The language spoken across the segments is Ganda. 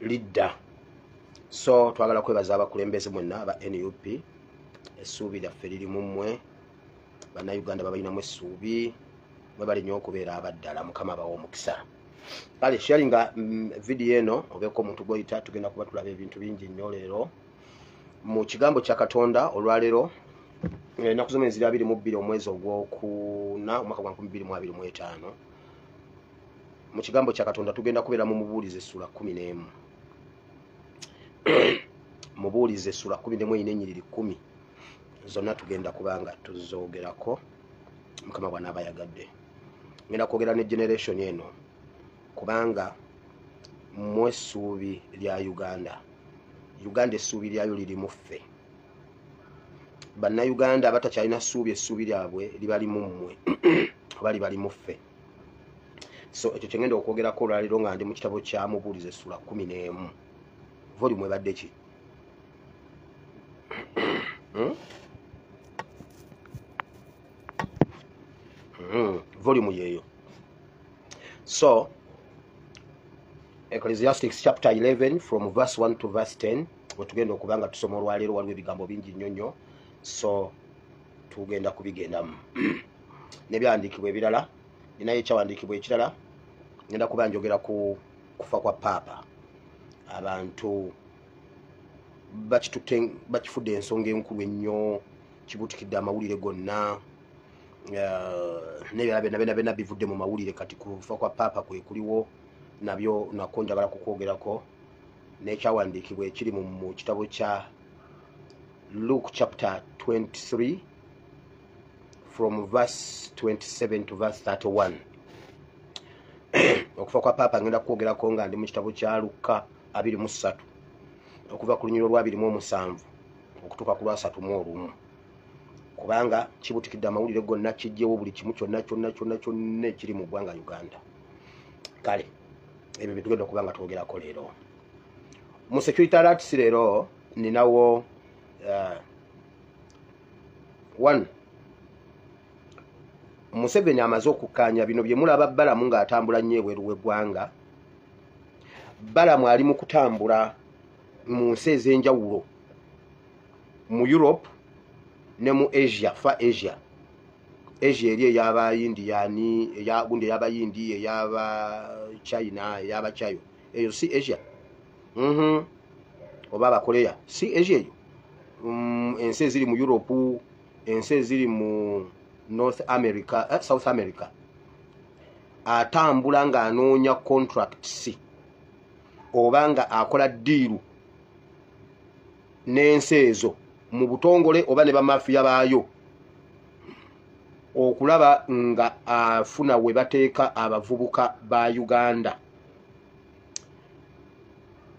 Lidda. So twagala kwebaza abakulembeze mwenna aba NUP. Essuubi lyaffe liri mu mmwe. Bannayuganda babalinamu essuubi, mwebale nnyo okubeera abaddala. Mukama abawa omukisa. Kale sharinga vidiyo eno obeeko omuntu gw'oyita. Tugenda kuba tulaba ebintu bingi nnyo leero mu kigambo kya Katonda. Olwaleero ennaku z'omwezi 22, omwezi ogwokuna, omwaka gwa 2025, mu kigambo kya Katonda tugenda kubeera mu Mubuulizi essula 11. Mubuulizi essula 11 erina ennyiriri 10 zonna, tugenda kuba nga tuzoogerako, Mukama bw'anaaba yagadde. Ngenda kwogera ne generation eno, kubanga mu essuubi lya Uganda. Uganda essuubi lyayo liri mu ffe Bannayuganda. Abatakyalina ssuubi, essuubi lyabwe libali mu mmwe oba libali mu ffe. So ekyo kyengenda okwogerako olwaleero nga ndi mu kitabo kya Mubuulizi essula 11. Volume ebadde ki? Hmm? Volume yeeyo. So Ecclesiastics chapter 11 from verse 1 to verse 10 wetugenda okuba nga tusoma olwaleero. Waliwo ebigambo bingi nnyo nnyo, so tugenda kubigendamu nebyawandiikibwa ebirala. Ninayo ekyawandiikibwa ekirala, ngenda kuba njogera ku kufa kwa Paapa. Abantu bakitutte, bakifudde ensonga enkulu ennyo, kibuutikidde amawulire gonna n'ebirala byonna byonna byonna bivudde mu mawulire. Kati kufa kwa Paapa kwe kuliwo nabyo, nako njagala kukwogerako, n'ekyawandiikibwa ekiri mu kitabo kya Luke chapter 23 from verse 27 to verse 31. Okufa kwa Paapa ngenda kukwogerako nga ndi mu kitabo kya Lukka 23, okuva ku lunyiriri olwa 27 okutuuka ku lwasatu mu olumu, kubanga kibutikidde amawulire gonna, kijjewo buli kimu kyonna kyonna kyonna kyonna ekiri mu ggwanga Uganda. Kale ebyo byetugenda okuba nga twogerako leero mu security alerts. Leero ninawo one, Museveni amaze okukkaanya bino bye mulaba Balamu ng'atambula nnyo ebweru w'eggwanga. Balamu ali mu kutambula mu nsi ez'enjawulo mu Europe ne mu Asia, fa Asia, Asia eri ey'Abayindiyani, eyagundi, ey'Abayindi, ey'aba China, ey'Abachayo, eyo si Asia? Oba Abakoreya, si Asia eyo? Ensi eziri mu Europe, ensi eziri mu North America, South America, atambula ng'anoonya contracts oba nga akola deal n'ensi ezo mu butongole oba ne bamafiya baayo, okulaba nga afuna we bateeka abavubuka ba Uganda.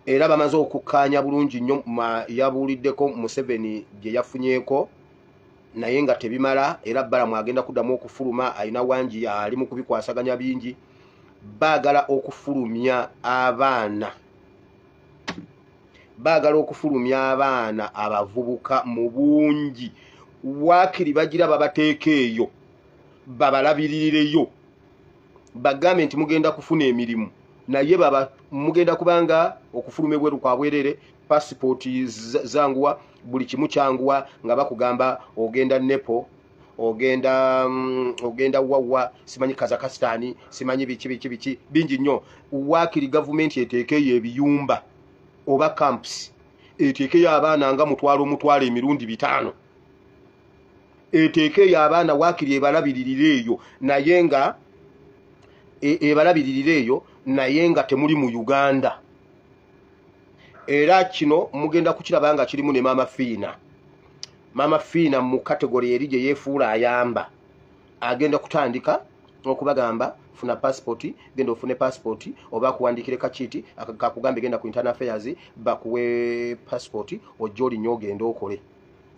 Era bamaze okukkaanya bulungi nnyo. Yabuuliddeko Museveni bye yafunyeeko, naye nga tebimala. Era Balamu agenda kuddamu okufuluma, alina wangi ali mu kubikwasaganya bingi. Baagala okufulumya abaana, baagala okufulumya abaana abavubuka mu bungi, waakiri bagira babateeka eyo, babalabiririreyo, bagambe nti mugenda kufuna emirimu, naye baba mugenda kubanga okufuluma ebweru kwa bwerere, pasipooti zanguwa, buli kimu kyanguwa, nga bakugamba ogenda Nepal, ogenda wawa, simanyi Kazakhstan, simanyi biki biki biki, bingi nnyo. Waakiri gavumenti eteekeyo ebiyumba oba camps, eteekeyo abaana nga 500, 5,000 emirundi, eteekeyo abaana waakiri ebalabiririre eyo, naye nga ebalabiririre eyo, naye nga temuli mu Uganda. Era kino mugenda kukiraba nga kirimu ne Maama Fiina. Maama Fiina mu category eri gye yeefuula ayamba, agenda kutandika okubagamba funa passport, genda ofune passport, oba akuwandiikire kakiiti kakugambe genda ku Internal Affairs bakuwe passport, ojja olinnya ogende okole.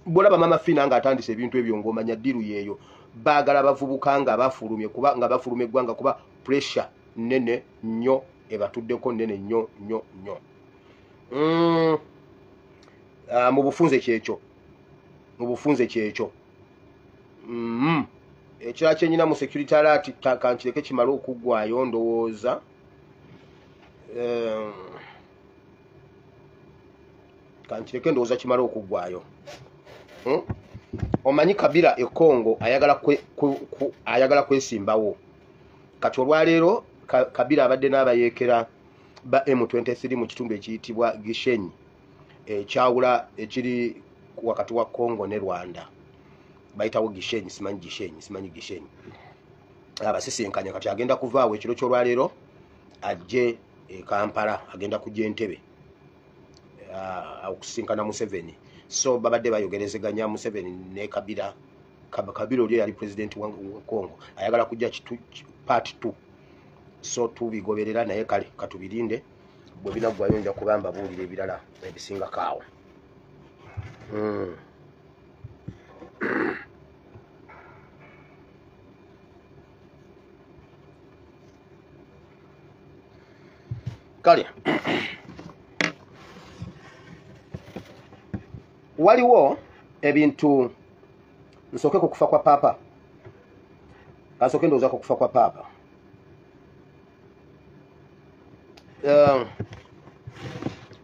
Bwolaba Maama Fiina ng'atandise ebintu ebyo, ng'omanya deal yeeyo. Baagala bavubuka nga bafulumye, kuba nga bafuluma eggwanga, kuba pressure nene nnyo ebatuddeko, nene nnyo nnyo nnyo. Mu bufunze kyekyo, mu bufunze kyekyo. Ekirala kyenyina mu security alert, kankireke kimale okuggwayo. Ndowooza. Kankireke ndowooza kimala okuggwayo. Omanyi Kabila e Congo ayagala kwesimbawo. Kati olwaleero Kabila abadde n'abayeekera ba M23 mu kitundu ekiyitibwa Gishenyi, ekyawula ekiri wakati wa Congo ne Rwanda. Bayitawo Gishenyi, simanyi Gishenyi, simanyi Gishenyi. Abasisinkanya kati agenda kuvaawo ekiro ky'olwaleero ajje e Kampala, agenda kujja Entebbe okusisinkana Museveni. So babadde bayogerezeganya Museveni ne Kabila. Kabila oli yali president wa Congo, ayagala kujja part 2. So tubigoberera naye kale katubirinde, bwe binaggwayo nja kuba mbabuulira ebirala ebisingako awo. Kale waliwo ebintu. Nsooke ku kufa kwa Paapa, kansooke ndowooza ku kufa kwa Paapa.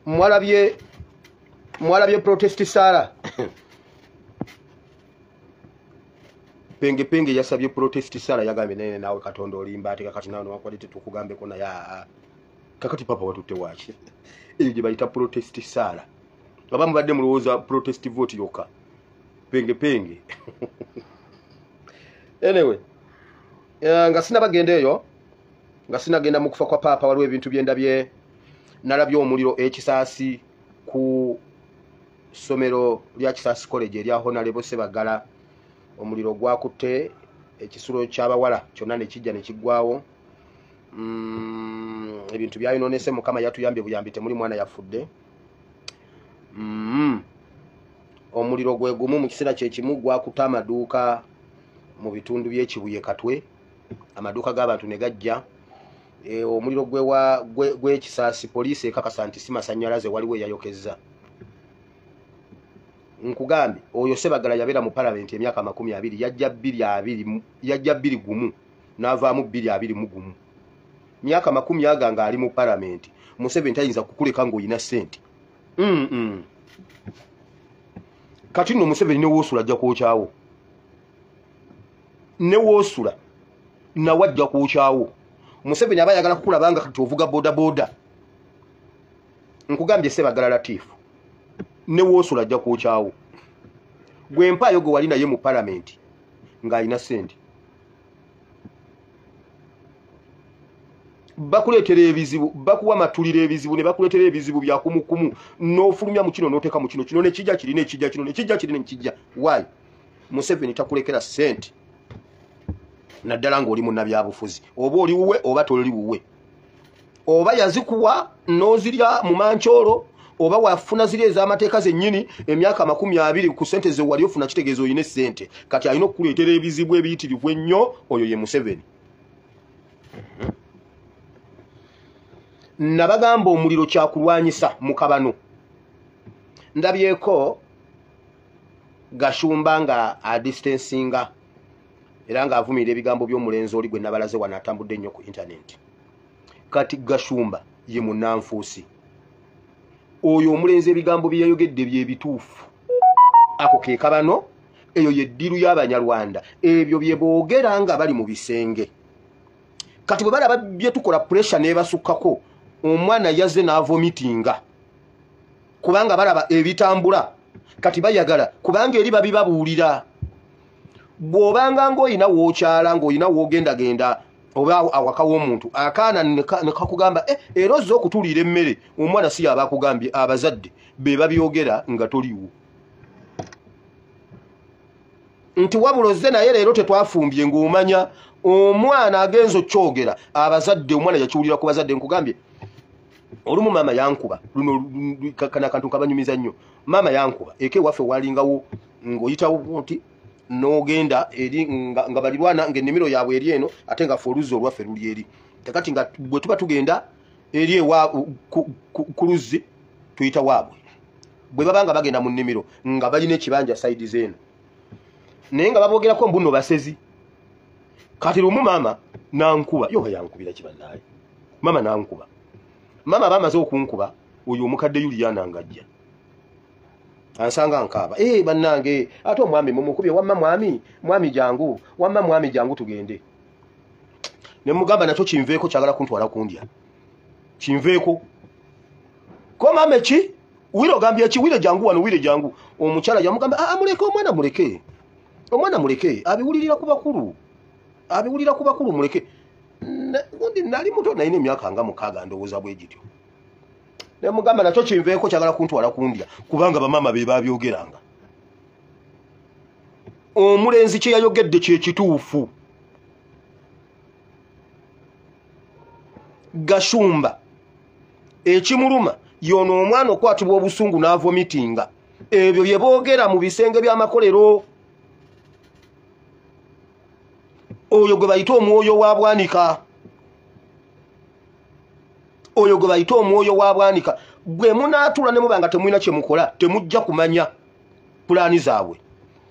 Mwalabye protest Sara Penge Penge yasabye protest Sara, yagambye nene naawe Katonda olimba, ate kakati nawe newakwali tetukugambeko naye kakati Papa watutte waaki? Eyo gye bayita protest Sara. Oba mubadde mulowooza protest vote yokka? Penge Penge. Anyway, nga sinabagenda eyo, nga sinagenda mu kufa kwa Paapa, waliwo ebintu byendabye. Nalabye omuliro ekisaasi ku ssomero lya Kisaasi College erya Honorable Sebagala. Omuliro gwakutte ekisulo ky'abawala kyonna ne kijja ne kiggwawo. Ebintu byayonoonese. Mukama yatuyambye buyambi, temuli mwana yafudde. Omuliro gwe gumu mu kiseera kye kimu gwakutte amaduuka mu bitundu by'Ekibuye Katwe, amaduuka g'abantu ne gajja. Omuliro gw'ekisaasi poliisi ekakasa nti si masannyalaze, waliwo eyayokezza. Nkugambye oyo Sebagala yabeera mu palamenti emyaka 20, yajja 2020, yajja 21 n'avaamu 2021, myaka 20 ng'ali mu palamenti. Museveni tayinza kukuleka ng'olina ssente. Kati nno Museveni ne woosula ajja kwokyawo, ne woosula nawe ajja kwokyawo. Museveni aba ayagala kukulaba nga kati ovuga boda boda. Nkugambye Sebagala Latifu ne woosula ajja kwokyawo. Gwe mpaayo gwe wali naye mu palamenti ng'alina ssente, bakuleetera ebizibu, bakuwa matulira ebizibu, ne bakuleetera ebizibu bya kumukumu, n'ofulumya mu kino n'oteeka mu kino, kino ne kijja kiri ne kijja kino ne kijja kiri ne kijja. Why? Museveni takulekera ssente, naddala ng'oli munnabyabufuzi, oba oli wuwe oba toli wuwe, oba yazikuwa n'ozirya mu mankyolo, oba wafuna ziri ez'amateeka zennyini. Emyaka 20 ku ssente ze wali ofuna kitegeeza olina essente. Kati alina okukuleetera ebizibu ebiyitirivu ennyo. Oyo ye Museveni. Nabagamba omuliro kyakulwanyisa mu kabano. Ndabyeko Gashumba nga adistancinga era ng'avumirira ebigambo by'omulenzi oli gwe nabalaze wano atambudde ennyo ku internet. Kati Gashumba ye munnanfuusi oyo. Omulenzi ebigambo bye yayogedde bye bituufu. Ako ke kabano, eyo ye ddiru y'Abanyarwanda, ebyo bye boogera nga bali mu bisenge. Kati bwe balaba bye tukola, pressure n'ebasukkako, omwana yazze n'avomitinga kubanga balaba ebitambula. Kati bayagala kubanga eri babibabuulira. Bw'obanga ng'olina w'okyala, ng'olina w'ogendagenda oba awaka w'omuntu, akaana ne kakugamba, "Eh, era ozze okutuliira emmere?" Omwana si yaba akugambye, abazadde be babyogera nga toliwo nti wabula ozze naye leero tetwafumbye, ng'omanya omwana agenza okyogera abazadde, omwana yakiwulira ku bazadde. Nkugambye olumu maama yankuba luno, kana akantu kabanyumiza nnyo. Maama yankuba eka ewaffe, walingawo ng'oyitawo nti n'ogenda eri nga balirwana, ng'ennimiro yaabwe eri eno, ate nga ffe oluzzi olwaffe luli eri. Kakati nga bwe tuba tugenda eri ewa ku luzzi tuyita waabwe, bwe baba nga bagenda mu nnimiro nga balina ekibanja side zeeno, naye nga baboogerako mbuno basezi. Kati lumu maama nankuba, yoba yankubira kibannaaye, maama nankuba. Maama bamaze okunkuba, oyo omukadde Yuliana ng'ajja Ansanga nkaaba, bannange, ate omwami mumukubye, wamma mwami, mwami jangu, wamma mwami jangu tugende. Ne mugamba nakyo kinveeko, kyagala kuntwala kundya. Kinveeko. Ko mama ki? Wiro gambye ki? Wire jangu wano, wire jangu. Omukyala yamugamba, "Ah, muleke omwana muleke. Omwana muleke, abiwulirira ku bakulu. Abiwulira ku bakulu muleke." Gundi nali muto nalina emyaka nga 6 ndowooza bwe gityo. Ne mugamba nakyo kinveeko kyagala kuntwala kundya kubanga bamama be babyogeranga. Omulenzi kye yayogedde kye kituufu. Gashumba ekimuluma yono omwana okwatibwa obusungu n'avomitinga. Ebyo bye boogera mu bisenge by'amakolero. Oyo gwe bayita omwoyo wa Bwanika. Oyo gwe bayita omwoyo wa Bwanika. Bwe munaatula ne muba nga temulina kye mukola, temujja kumanya pulaani zaabwe.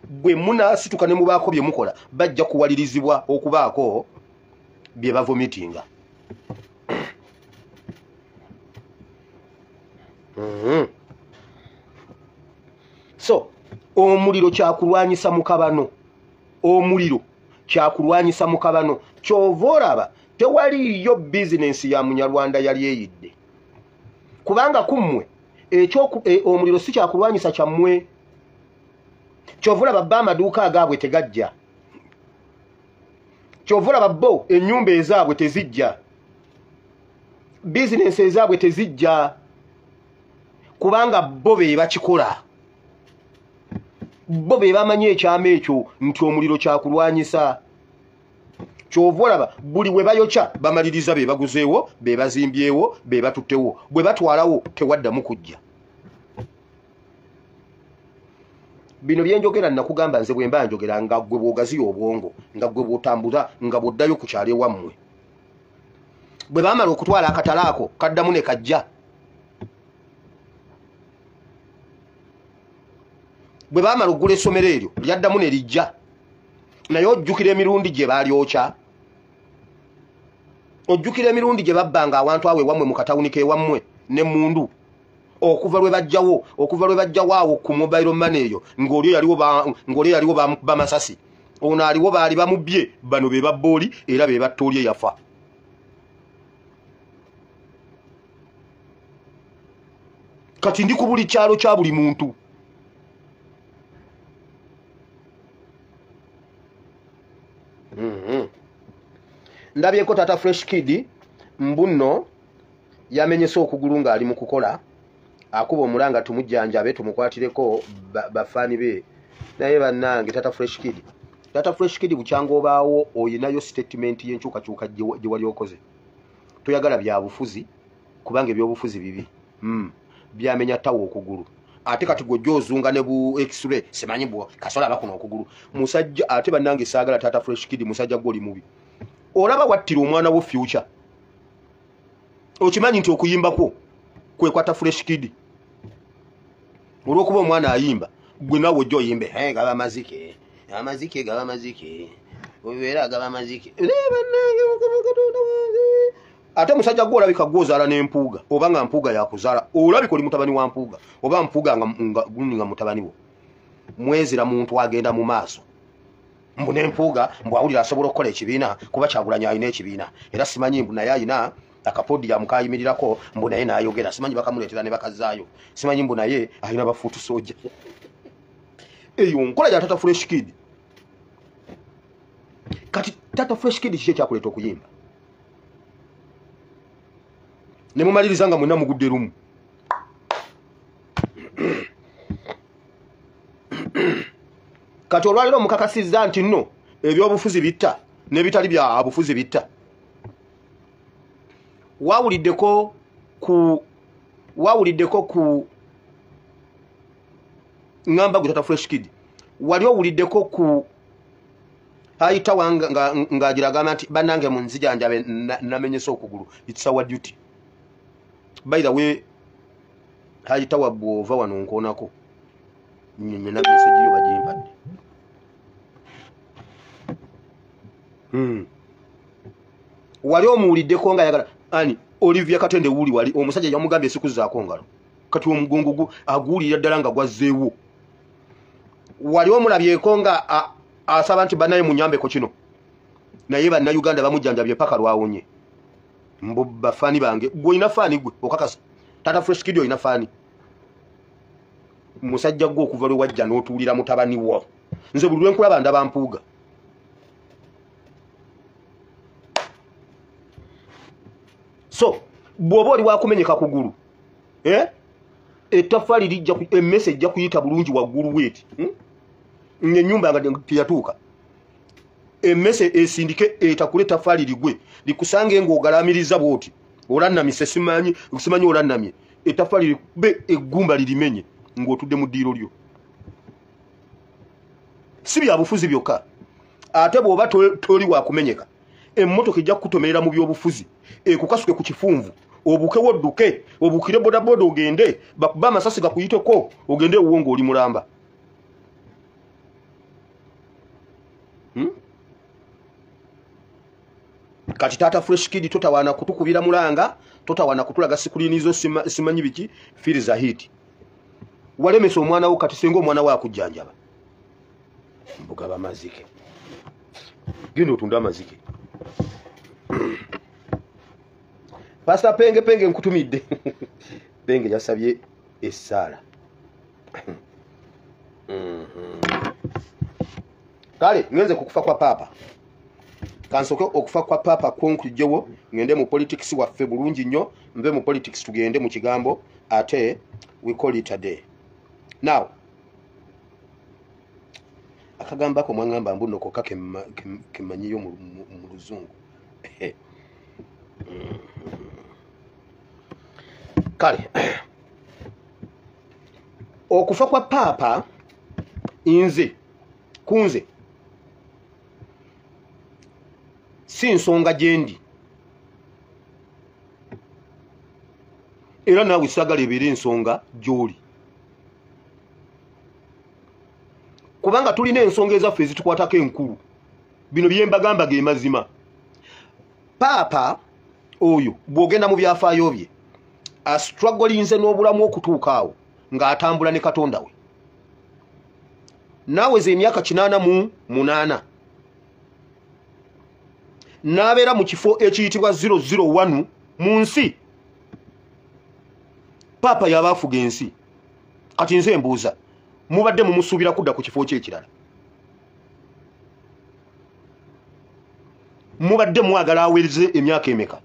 Bwe munaasituka ne mubaako bye mukola, bajja kuwalirizibwa okubaako bye bavomitinga. So, omuliro kyakulwanyisa mu kabano. Omuliro kyakulwanyisa mu kabano. Ky'ova olaba tewaliyo bizinensi ya Munyarwanda yali eyidde. Kubanga kummwe omuliro si kyakulwanyisa kyammwe. Ky'ova olaba bo amaduuka agaabwe tegajja. Ky'ova olaba bo ennyumba ezaabwe tezijja. Bizinensi ezaabwe tezijja. Kubanga bo be bakikola. Bo be bamanyi ekyama ekyo nti omuliro kyakulwanyisa. Ky'ova olaba buli we bayokya bamaliriza be baguzeewo, be bazimbyewo, be batuttewo. Bwe batwalawo tewaddamu kujja. Bino bye njogera nakugamba nze bwe mba njogera nga ggwe bw'ogaziya obwongo, nga ggwe bw'otambula, nga bw'oddayo ku kyalo ewammwe. Bwe baamala okutwala akatale ako kaddamu ne kajja. Bwe baamala okugula essomero eryo lyaddamu ne lijja. Naye ojjukira emirundi gye baalyokya. Ojjukira emirundi gye babbanga awantu awo ewammwe mu katawuni k'ewammwe n'emmundu. Okuva lwe bajjawo, okuva lwe bajjawo awo ku mobile money eyo, ng'oli yaliwo bamukuba masasi. Ono aliwo baali bamubbye, bano be babba oli era be batta oli eyafa. Kati ndi ku buli kyalo kya buli muntu. Ndabyeko Tata Fresh Kid mbunno yamenyese okugulu ng'ali mu kukola, akuba omulanga tumujjanjabe tumukwatireko bafaani be. Naye bannange Tata Fresh Kid, Tata Fresh Kid bukyanga obaawo oyinayo statement y'enkyukakyuka gye wali okoze. Toyagala byabufuzi kubanga ebyobufuzi bibi. Byamenya tawo okugulu. Ate kati gwe ojja ne bu x-ray simanyi bwo kasola abakuno okugulu. Musajja ate bannange saagala Tata Fresh Kid, musajja gw'oli mubi. Olaba wattira omwana wo future. Okimanyi nti okuyimbako kwe kwata Fresh Kid. Olw'okuba omwana ayimba, gwe naawe ojja oyimbe, gaba mazike, amazike gaba mazike, obeera gaba mazike. Ate musajja gwe olabika gw'ozaala n'empuuga, oba nga mpuuga yakuzaala, olabika oli mutabani wa mpuuga, oba mpuuga nga mutabani wo. Mwezira muntu agenda mu maaso. Mbu n'empuuga mbu awulira asobola okukola ekibiina kuba Kyagulanyi alina ekibiina. Era simanyi mbu naye alina akapodiyamu kayimirirako mbu naye n'ayogera, simanyi bakamuleetera ne bakazaayo, simanyi mbu naye alina bafuutu soja. Eyo nkola ya Tata Fresh Kid. Kati Tata Fresh Kid kiki ekyakuleeta okuyimba? Ne mumaliriza nga mwenna mugudde lumu. Kati olwaleero mukakasizza nti nno ebyobufuzi bitta n'ebitali bya bufuzi bitta. Wawuliddeko ku ngamba gwe Tata Fresh Kid, wali owuliddeko ku ayita ng'agira agamba nti bannange munzijanjabe namenyese okugulu, it's our duty. By the way, ayita wa bw'ova wano nkoonako nnyonnyola message yo bagimpadde. Wali omuwuliddeko nga ayagala ani Olivia Katende wuli wali omusajja yamugambye sikuzzaako ngalo. Kati omugongo aguwulira ddala nga gwazzeewo. Wali omulabyeko nga asaba nti bannaye munyambeko kino, naye bannayuganda bamujjanjabye paka lwawonye. Mbu bafaani bange, gwe olina faani gwe okakasa Tata Fresh Kid olina faani? Musajja gwe okuva lwe wajja n'otuulira mutabani wo, nze buli lwenkulaba ndaba Mpuuga. So bw'oba oli wakumenyeka kugulu, ettaffaali lijja, emmese ejja kuyita bulungi waggulu weeti, ng'ennyumba nga teyatuuka. Emmese esindike etakule ettaffaali ligwe likusange ng'ogalamiriza bw'oti, olannamise, simanyi simanyi olannamye, ettaffaali likube eggumba lirimenye ng'otudde mu ddiiro lyo. Si byabufuzi byokka, ate bw'oba toli wakumenyeka, emmotoka ejja kukutomerera mu byobufuzi, ekukasuke ku kifunvu, obuukewo odduke, obuukire bodaboda ogende, bakube amasasi gakuyiteko ogende ewuwo ng'oli mulamba. Kati Taata Fresh Kid totawaana kutukubira mulanga, totawaana kutulaga sikulinizo, simanyi biki firiza hit. Walemesa omwana wo, kati senga omwana wo akujjanjaba. Mbugaba amazike, genda otunde amazike. Pastor Penge Penge nkutumidde. Penge yasabye essaala. Kale ngenze ku kufa kwa Papa. Kansoke okufa kwa Papa kwonkujjewo, ngende mu politics waffe bulungi nnyo, nve mu politics tugende mu kigambo, ate we call it a day. Now akagambako mwangamba mbu nno kokka kemanyiyo mu luzungu. Kale okufa kwa Papa nze kunze si nsonga gyendi, era naawe saagala ebeere ensonga gy'oli, kubanga tulina ensonga ezaffe ezitukwatako enkulu. Bino bye mbagamba ge mazima. Paapa oyo bw'ogenda mu byafaayo bye, astrugglinze n'obulamu okutuuka awo ng'atambula ne Katonda we. Naaweza emyaka 88 n'abeera mu kifo ekiyitibwa 001 mu nsi. Paapa yaba afuga ensi. Kati nze mbuuza, mubadde mumusuubira kudda ku kifo kye ekirala? Mubadde mwagala aweereze emyaka emeka?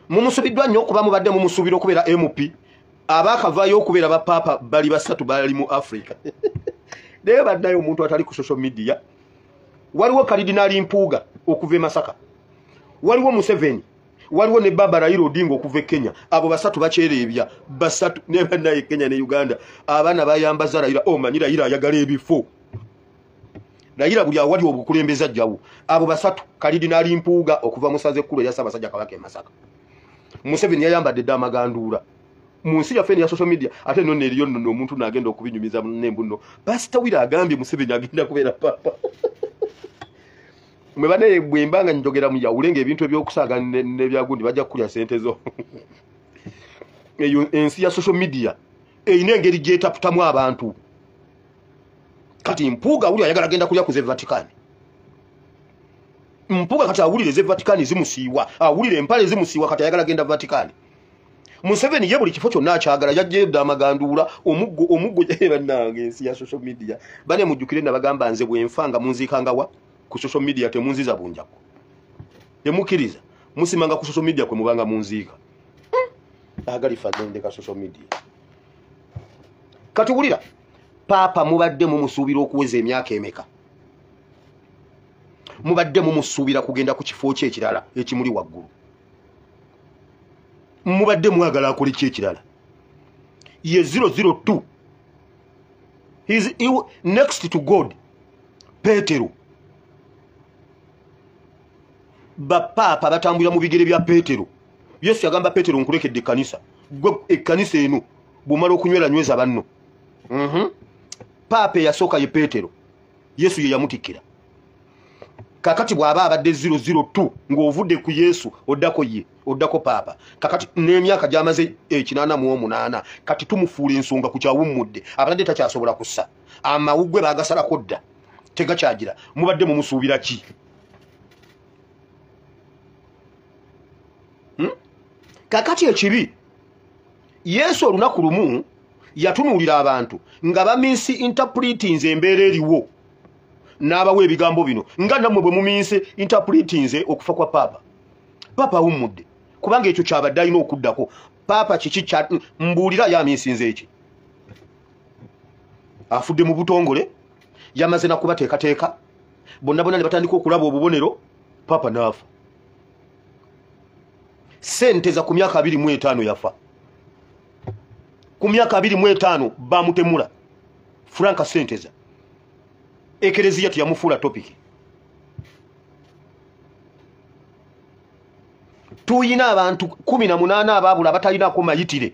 Mumusuubiddwa nnyo okuba mubadde mumusuubira okubeera MP. Abaakavaayo okubeera bapaapa bali basatu bali mu Africa. Naye baddayo omuntu atali ku social media. Waliwo Kalidinaali Mpuuga okuva e Masaka, waliwo Museveni, waliwo ne Baba Raila Odinga okuva e Kenya. Abo basatu bakyereebya basatu ne bannaye Kenya ne Uganda. Abaana bayambaza Raila, omanyi Raila ayagala ebifo. Raila buli awali obukulembeze ajjawo. Abo basatu, Kalidinaali Mpuuga okuva mu ssaza ekkulu erya Ssaabasajja Kabaka e Masaka, Museveni yayambadde dda amaganduula. Mu nsi yaffe ya social media ate nno eriyo nno omuntu n'agenda okubinyumiza nembu nno Pastor Wira agambye Museveni agenda kubeera papa. Mwe bane bwe mbanga njogera muyawule ng'ebintu ebyokusaaga n'ebyagundi bajja kukulya ssente zo. Eyo ensi ya social media erina engeri gyetaputamu abantu. Kati Mpuuga awulira ayagala agenda kulya ku ze Vatican. Mpuuga kati awulira ze Vatican zimusiiwa, awulira empale zimusiiwa, kati ayagala agenda Vatican. Museveni ye buli kifo kyonna akyagala, yajja edda amaganduula, omuggo omuggo. Bannange ensi ya social media, bane mujjukire nabagamba nze bwe nfa nga munziikanga wa ku social media, temunziza bunjako, temukkiriza, musimanga ku social media kwe mubanga munziika. Agalifa ndeka social media. Kati wulira, Paapa mubadde mumusuubira okuweza emyaka emeka? Mubadde mumusuubira kugenda ku kifo kye ekirala ekimuli waggulu? Mubadde mwagala akole ki ekirala? Ye 002, he's next to God. Petero, bapaapa batambulira mu bigere bya Petero. Yesu yagamba Petero, nkulekedde ekkanisa, gwe ekkanisa eno bw'omala okunywera nyweza banno. Paapa eyasooka ye Petero, Yesu ye yamutikkira. Kakati bw'aba abadde 002 ng'ovudde ku Yesu oddako ye. Oddako paapa kakati n'emyaka gy'amaze 88, kati tumufuula ensonga ku kyawummudde, abadde takyasobola kussa, amawuggwe baagasalako dda, tegakyagira. Mubadde mumusuubira ki? Kakati ekibi, Yesu olunaku lumu yatunuulira abantu nga bamisinterpretinze embeera eriwo, n'abawa ebigambo bino nga nammwe bwe mumisinterpretinze okufa kwa paapa. Paapa awummudde kubanga ekyo kyabadde alina okuddako. Paapa kiki mbuulira yamisinze eki? Afudde mu butongole, yamaze nakubateekateeka bonna bonna ne batandika okulaba obubonero, paapa n'afa. Senteza ku myaka 25 yafa. Ku myaka 25 bamutemula Frank Senteza. Ekereziya teyamufuula topic. Tuyina abantu 18 abaabula abatalinako mayitire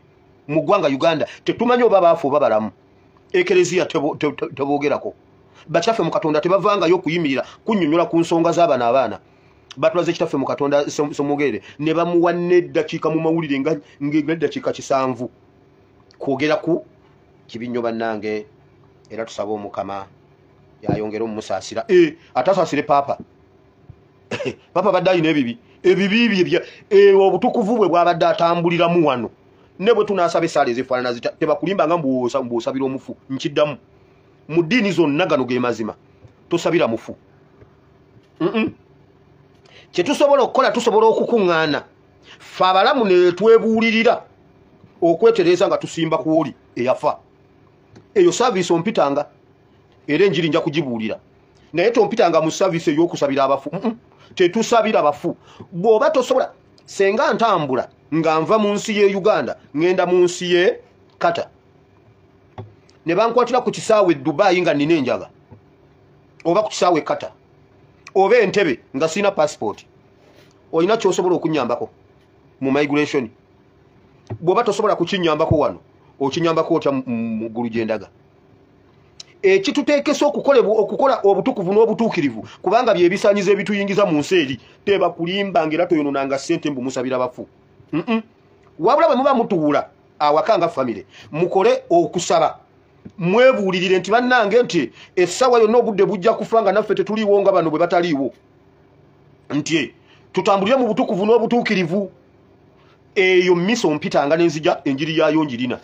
mu ggwanga Uganda, tetumanyi oba baafu oba balamu. Ekereziya teboogerako. Bakitaffe mu Katonda tebavangayo okuyimirira kunnyonnyola ku nsonga z'abano abaana. Batulaze kitaffe mu Katonda Ssemwogerere ne bamuwa n'eddakiika mu mawulire nga n'eddakiika 7 kwogera ku kibi nnyo bannange. Era tusaba Omukama yayongera omumusaasira. Atasaasire paapa. Paapa badde alina ebibi, ebibi bye obutukuvu bwe bwabadde atambuliramu wano. Ne bwe tunaasaba essaala ezifaanana zitya, tebakulimbanga mbu osabira omufu. Nkiddamu, mu ddiini zonna gano ge mazima, tosabira mufu. Kye tusobola okukola, tusobola okukuŋŋaana ffe abalamu ne twebuulirira okwetereeza nga tusimba ku oli eyafa. Eyo service ompitanga, era enjiri nja kugibuulira, naye tompitanga mu service ey'okusabira abafu. Tetusabira bafu. Bw'oba tosobola, senga ntambula nga nva mu nsi ye Uganda ŋŋenda mu nsi ye Qatar, ne bankwatira ku kisaawe e Dubai nga nnina enjaga, oba ku kisaawe e Qatar oba Entebbe nga sirina passport, olina ky'osobola okunnyambako mu migration? Bw'oba tosobola kukinnyambako wano, okinyambako otya mu ggulu gye ndaga? Ekituteekesa okukola obutukuvu n'obutuukirivu, kubanga bye bisaanyizo ebituyingiza mu nsi eri. Tebakulimbanga era toyononanga ssente mbu musabira bafu. Wabula bwe muba mutuula awaka nga famire, mukole okusaba, mwebuulirire nti bannange, nti essaawa yonna obudde bujja kufa nga naffe tetuliiwo nga bano bwe bataliiwo, nti tutambulire mu butukuvu n'obutuukirivu. Eyo misa ompitanga n'enzija, enjiri yaayo njirina.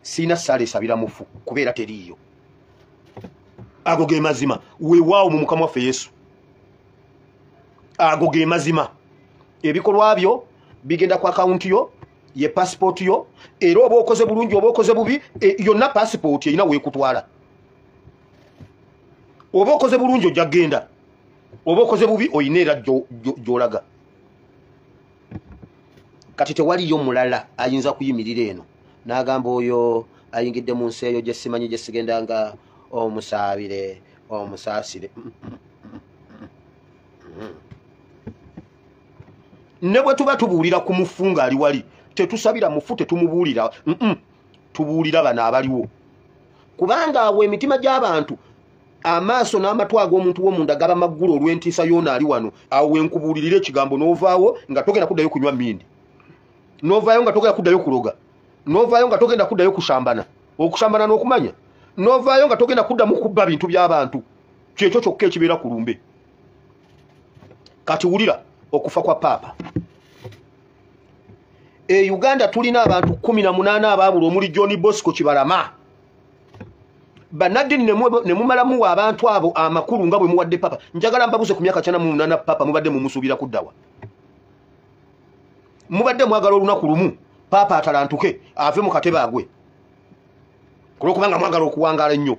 Siina ssaala esabira mufu kubeera teriiyo. Ago ge mazima. Weewaawo mu Mukama waffe Yesu, ago ge mazima. Ebikolwa byo bigenda ku akawunti yo, ye pasipooti yo. Era oba okoze bulungi oba okoze bubi, yonna pasipooti erina weekutwala. Oba okoze bulungi ojja kgenda, oba okoze bubi oyina era gy'olaga. Kati tewaliyo mulala ayinza kuyimirira eno n'agamba oyo ayingidde mu nsi eyo gye simanyi gye sigendanga, omusaabire, omusaasire. Ne bwe tuba tubuulira ku mufu ng'ali wali, tetusabira mufu, tetumubuulira. Tubuulira bano abaliwo, kubanga awo emitima gy'abantu, amaaso n'amatu ag'omuntu w'omunda gaba maggulu olw'entiisa y'ono ali wano. Awo wenkubuulirira ekigambo n'ovaawo nga togenda kuddayo kunywa mmindi, n'ovaayo nga togenda kuddayo kuloga, n'ovaayo nga togenda kuddayo kushambana, okushambana n'okumanya, n'ovaayo nga togenda kuddamu kubba bintu by'abantu. Kyekyo kyokka ekibeera ku lumbe. Kati wulira okufa kwa paapa. E Uganda tulina abantu 18 abaabula, omuli John Bosco Kibalama. Bannaddiini ne mumalamuwa abantu abo amakulu nga bwe muwadde papa. Njagala mbabuze, ku myaka 98 papa mubadde mumusuubira kuddawa? Mubadde mwagala olunaku lumu paapa atalantuke ave mu katebe agwe, kulwokubanga mwagala okuwangaala ennyo?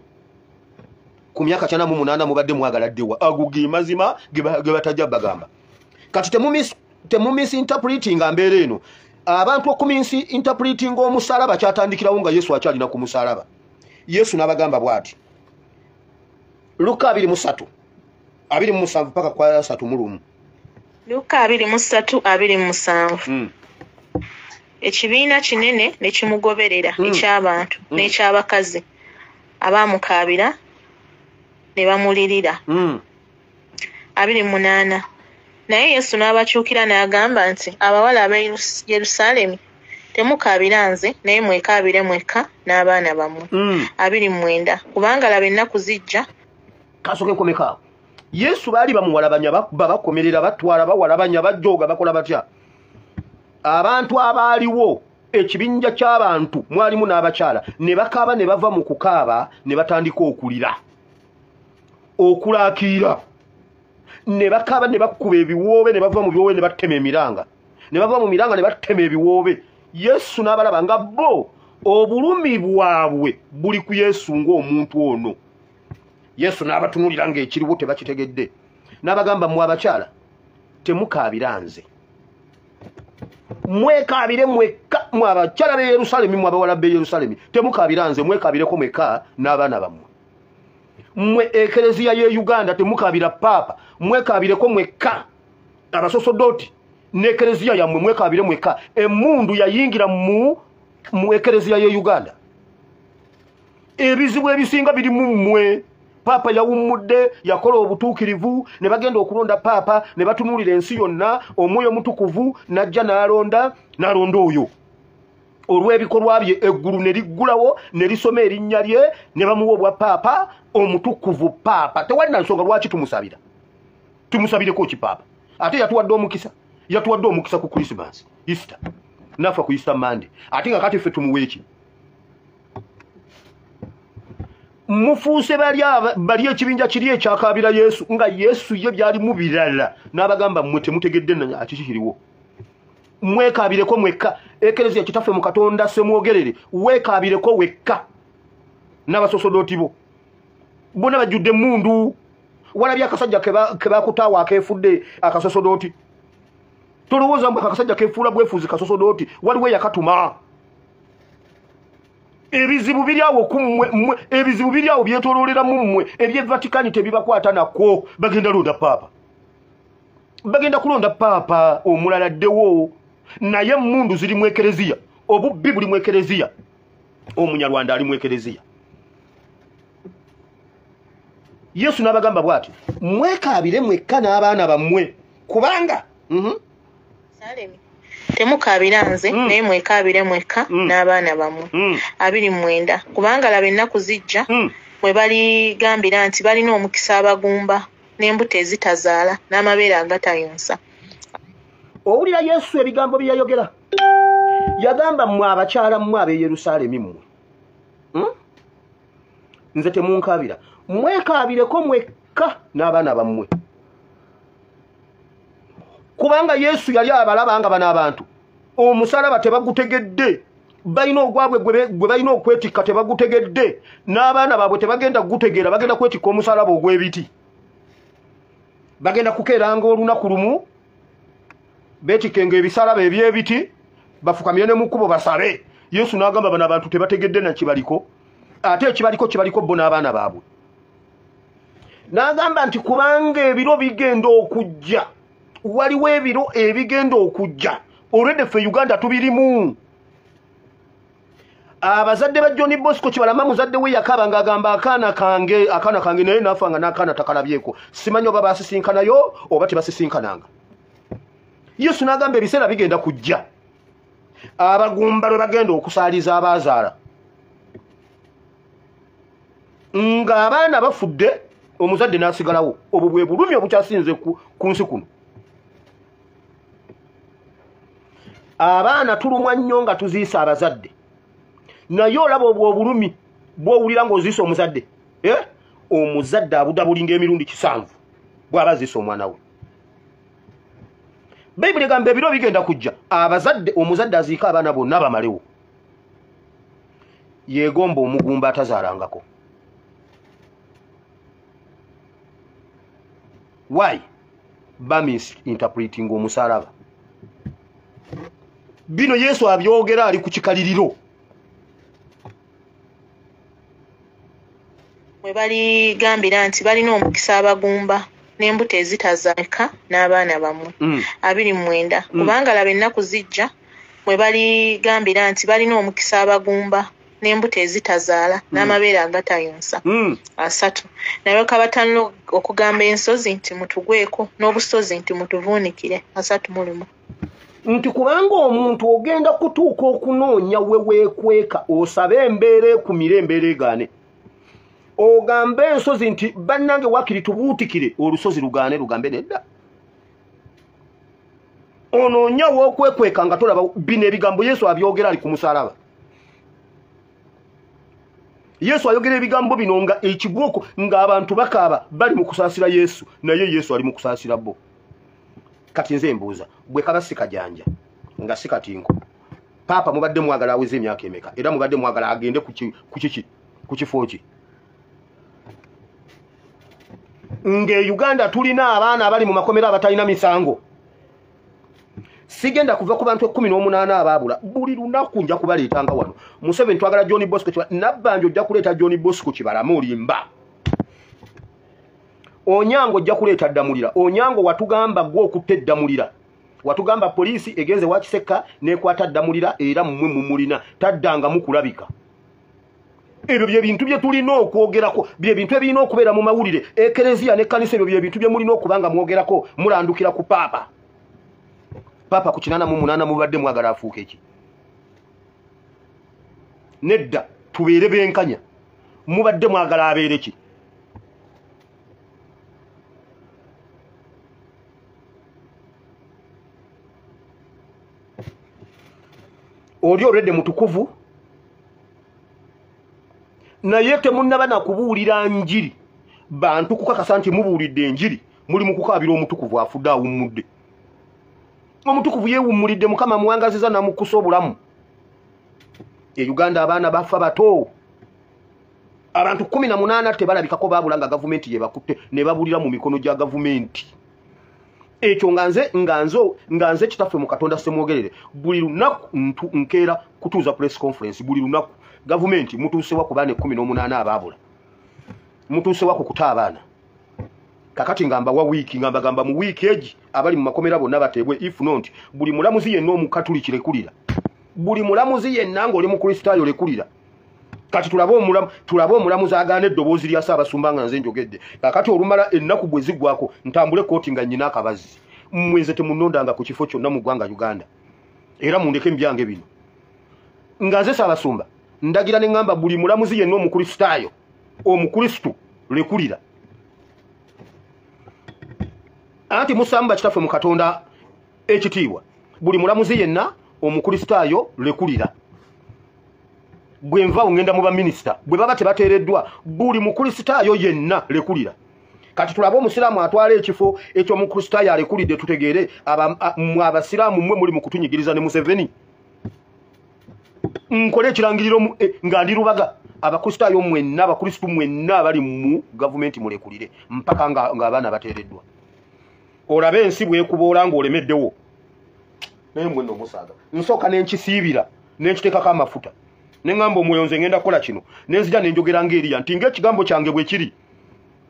Ku myaka 98 mubadde mwagala ddewa? Ago ge mazima ge batajja bagamba. Kati temumisinterpretinga mbeera eno. Abantu okumisinterpretinga omusalaba kyatandikirawo nga Yesu akyalina ku musalaba. Yesu n'abagamba bw'ati, Luka 23 27 paka kwa 31. Luka 23 27. Ekibiina kinene ne kimugoberera eky'abantu n'eky'abakazi abaamukaabira ne bamulirira. 28. Naye Yesu n'abakyukira n'agamba nti, abawala ab'e Yerusaalemi, temukaabira nze, naye mwekaabire mwekka n'abaana bammwe. 29, kubanga laba ennaku zijja. Kasooke nkomekaawo. Yesu baali bamuwalabanya, bakuba, bakomerera, batwala, bawalabanya, bajooga, bakola batya. Abantu abaaliwo, ekibinja ky'abantu, mwalimu n'abakyala, ne bakaaba, ne bava mu kukaaba ne batandika okulira, okulakiira, ne bakaaba, ne bakuba ebiwoobe, ne bava mu biwoobe ne batema emiranga, ne bava mu miranga ne batema ebiwoobe. Yesu n'abalaba nga bo obulumi bwabwe buli ku Yesu ng'omuntu ono. Yesu n'abatunuulira ng'ekiriwo tebakitegedde, n'abagamba, mmwe abakyala, temukaabira nze, mwekaabire mwekka. Mwe abakyala b'e Yerusaalemi, mwe abawala b'e Yerusaalemi, temukaabira nze, mwekaabireko mwekka n'abaana bammwe. Mmwe ekereziya y'e Uganda, temukaabira paapa, mwekaabireko mwekka. Abasosodooti n'ekereziya yammwe, mwekaabire mwekka. Emmundu yayingira mu ekereziya y'e Uganda. Ebizibu ebisinga biri mu mmwe. Paapa yawummudde, yakola obutuukirivu, ne bagenda okulonda paapa, ne batunuulira ensi yonna, Omwoyo Omutukuvu n'ajja n'alonda oyo. Olw'ebikolwa bye eggulu ne liggulawo ne lisoma erinnya lye, ne bamuwa obwa paapa omutukuvu. Paapa tewali na nsonga lwaki tumusabira. Tumusabireko ki paapa? Ate yatuwadde omukisa, yatuwadde omukisa ku Christmas, Easter, nafa ku Easter Monday, ate nga kati ffe tumuwe ki? Mufuuse bali ekibinja kiri ekyakaabira Yesu, nga Yesu ye byalimu birala, n'abagamba, mmwe temutegedde kiki kiriwo, mwekaabireko mwekka. Ekereziya, Kitaffe mu Katonda Semwogerere, weekaabireko wekka n'abasosodooti bo bonna bajjudde emmundu. Walabye akasajja ke bakutaawo akeefudde akasosodooti. Tolowooza mbu akasajja keefuula bwefuuzi kasosodooti, waliwo eyakatuma. Ebizibu biri awo ku mmwe, ebizibu biri awo byetooloolera mu mmwe. Eby'e Vatikani tebibakwata nako. Bagenda londa paapa, bagenda kulonda paapa omulala ddewo, naye emmundu ziri mu ekereziya, obubbi buli mu ekereziya, Omunyarwanda ali mu ekereziya. Yesu n'abagamba bw'ati, mwekaabire mwekka n'abaana bammwe, kubanga Temukaabira nze, naye mwekaabire mwekka n'abaana bammwe. 29, kubanga laba ennaku zijja mwe baligambira nti balina omukisa abagumba n'embuto ezitazaala n'amabeere agatayonsa. Owulira Yesu ebigambo bye yayogera? Yagamba, mmwe abakyala, mmwe ab'e Yerusaalemi, mmwe, Nze temunkaabira, mwekaabireko mwekka n'abaana bammwe. Kubanga Yesu yali abalaba nga bano abantu omusalaba tebagutegedde, balina ogwabwe gwe balina okwetikka, tebagutegedde, n'abaana baabwe tebagenda kugutegeera. Bagenda kwetikka omusalaba ogw'ebiti, bagenda kukeeranga olunaku lumu beetikkenga ebisalaba eby'ebiti, bafukamire ne mu kkubo basabe. Yesu n'agamba, bano abantu tebategedde nakibaliko, ate ekibaliko kibaliko bo n'abaana baabwe. N'agamba nti kubanga ebiro bigenda okujja, waliwo ebiro ebigenda okujja, olwedde ffe Uganda tubirimu. Abazadde ba John Bosco Kibalama, muzadde we yakaba ng'agamba, akaana kange, akaana kange, naye nafa nga n'akaana takalabyeko. Simanyi oba basisinkanayo oba tebasisinkananga. Yesu n'agamba ebiseera bigenda kujja abagumba lwe bagenda okusaaliza abaazaala ng'abaana bafudde, omuzadde n'asigalawo. Obwo bwe bulumi obukyasinze ku nsi kuno. Abaana tulumwa nnyo nga tuziisa abazadde, naye olaba obwo obulumi bw'owulira ng'oziisa omuzadde, eh? Omuzadde abudabulinga emirundi 7 bw'aba aziisa omwana we. Bayibuli egamba ebiro bigenda kujja abazadde, omuzadde aziika abaana bonna bamalewo, yeegomba omugumba atazaalangako. Why? Bamisinterpreting omusalaba. Bino Yesu abyogera ali ku kikaliriro. Mwe baligambira nti balina omukisa abagumba n'embuto ezitazaala n'abaana bammwe. 29, kubanga laba ennaku zijja mwe baligambira nti balina omukisa abagumba n'embuto ezitazaala n'amabeere agatayonsa. 30 Naye kabatanula okugamba ensozi nti mutugweko, n'obusozi nti mutuvuunikire. 31 Nti kubanga omuntu ogenda kutuuka okunoonya we weekweka, osabe embeera ekumire, embeera egaane. Ogambe ensozi nti bannange wakiri tubuutikire, olusozi lugaane, lugambe nedda. Onoonya w'okwekweka nga tolaba. Bino ebigambo Yesu abyogera ali ku musaalaba. Yesu ayogera ebigambo bino nga ekibuuko, ng'abantu bakaaba bali mu kusaasira Yesu, naye Yesu ali mu kusaasira bo. Kati nze mbuuza, bwe kaba si kajanja nga si katinko, Paapa mubadde mwagala aweze emyaka emeka? Era mubadde mwagala agende ku kiki, ku kifo ki? Ng'e Uganda tulina abaana abali mu makomera abatalina misango. Sigenda kuva ku bantu 18 abaabula. Buli lunaku nja kubaleetanga wano. Museveni twagala John Bosco Nabbanja ojja kuleeta John Bosco Kibalama, olimba. Onyango ojja kuleeta Ddamulira. Onyango watugamba gwe okutta Ddamulira. Watugamba poliisi egenze wa Kisekka n'ekwata Ddamulira, era mmwe mumulina taddangamu kulabika. Ebyo bye bintu bye tulina okwogerako, bye bintu ebirina okubeera mu mawulire. Ekereziya n'ekkanisa, ebyo bye bintu bye mulina okuba nga mwogerako, mulandukira ku Paapa. Paapa ku 88 mubadde mwagala afuuke ki? Nedda, tubeere benkanya. Mubadde mwagala abeere ki? Oli olwedde mutukuvu, naye temunnaba na kubuulira njiri. Bantu kukakasa nti mubuulidde enjiri, muli mu kukaabira omutukuvu afudde awummudde. Omutukuvu yeewummulidde, Mukama muwangaziza namukusa obulamu. E Uganda abaana bafa bato. Abantu 18 tebalabikako, baabula nga gavumenti yebakutte ne babulira mu mikono gya gavumenti. Ekyo nga nze kitaffe mu Katonda Ssemwogerere, buli lunaku nkeera kutuuza press conference. Buli lunaku gavumenti mutuusewa ku baana 18 abaabula, mutuusewa ku kuta abaana. Kakati ngamba wa wiiki, ngamba gamba mu wiiki egi abali mu makomera bonna bateebwe. If not, buli mulamuzi yenna omukatuliki lekulira, buli mulamuzi yenna ng'oli mukristaayo lekulira. Kati tulabe omulamuzi agaana eddoboozi lya Ssaabasumba nga nze njogedde. Kakati olumala ennaku bwe ziggwako ntambule kooti nga nnyina akabazzi. Mmwe nze temunnondanga ku kifo kyonna mu ggwanga Uganda, era mundeke mbyange bino. Nga nze Ssaabasumba ndagira ne ŋŋamba buli mulamuzi yenna omukristaayo, omukristu lekulira. Anti musamba kitaffe mu Katonda ekitiibwa, buli mulamuzi yenna omukristaayo lekulira. Bwe nvaawo ngenda mu baminisita, bwe baba tebateereddwa, buli mukristaayo yenna lekulira. Kati tulabe omusiraamu atwala ekifo eky'omukristaayo alekulidde, tutegeere mmwe abasiraamu mmwe muli mu kutunyigiriza ne Museveni. Nkole ekirangiriro nga ndi Lubaga, abakristaayo mwenna, abakristu mwenna abali mu gavumenti mulekulire mpaka ng'abaana bateereddwa. Olabe ensi bwekuboola ng'olemeddewo. Naye mwenna omusaaga nsooka ne nkisiibira ne nkiteekako amafuta ne ŋŋamba omwoyo nze ngenda kukola kino, ne nzija ne njogera ng'eriya nti ng'ekigambo kyange bwe kiri,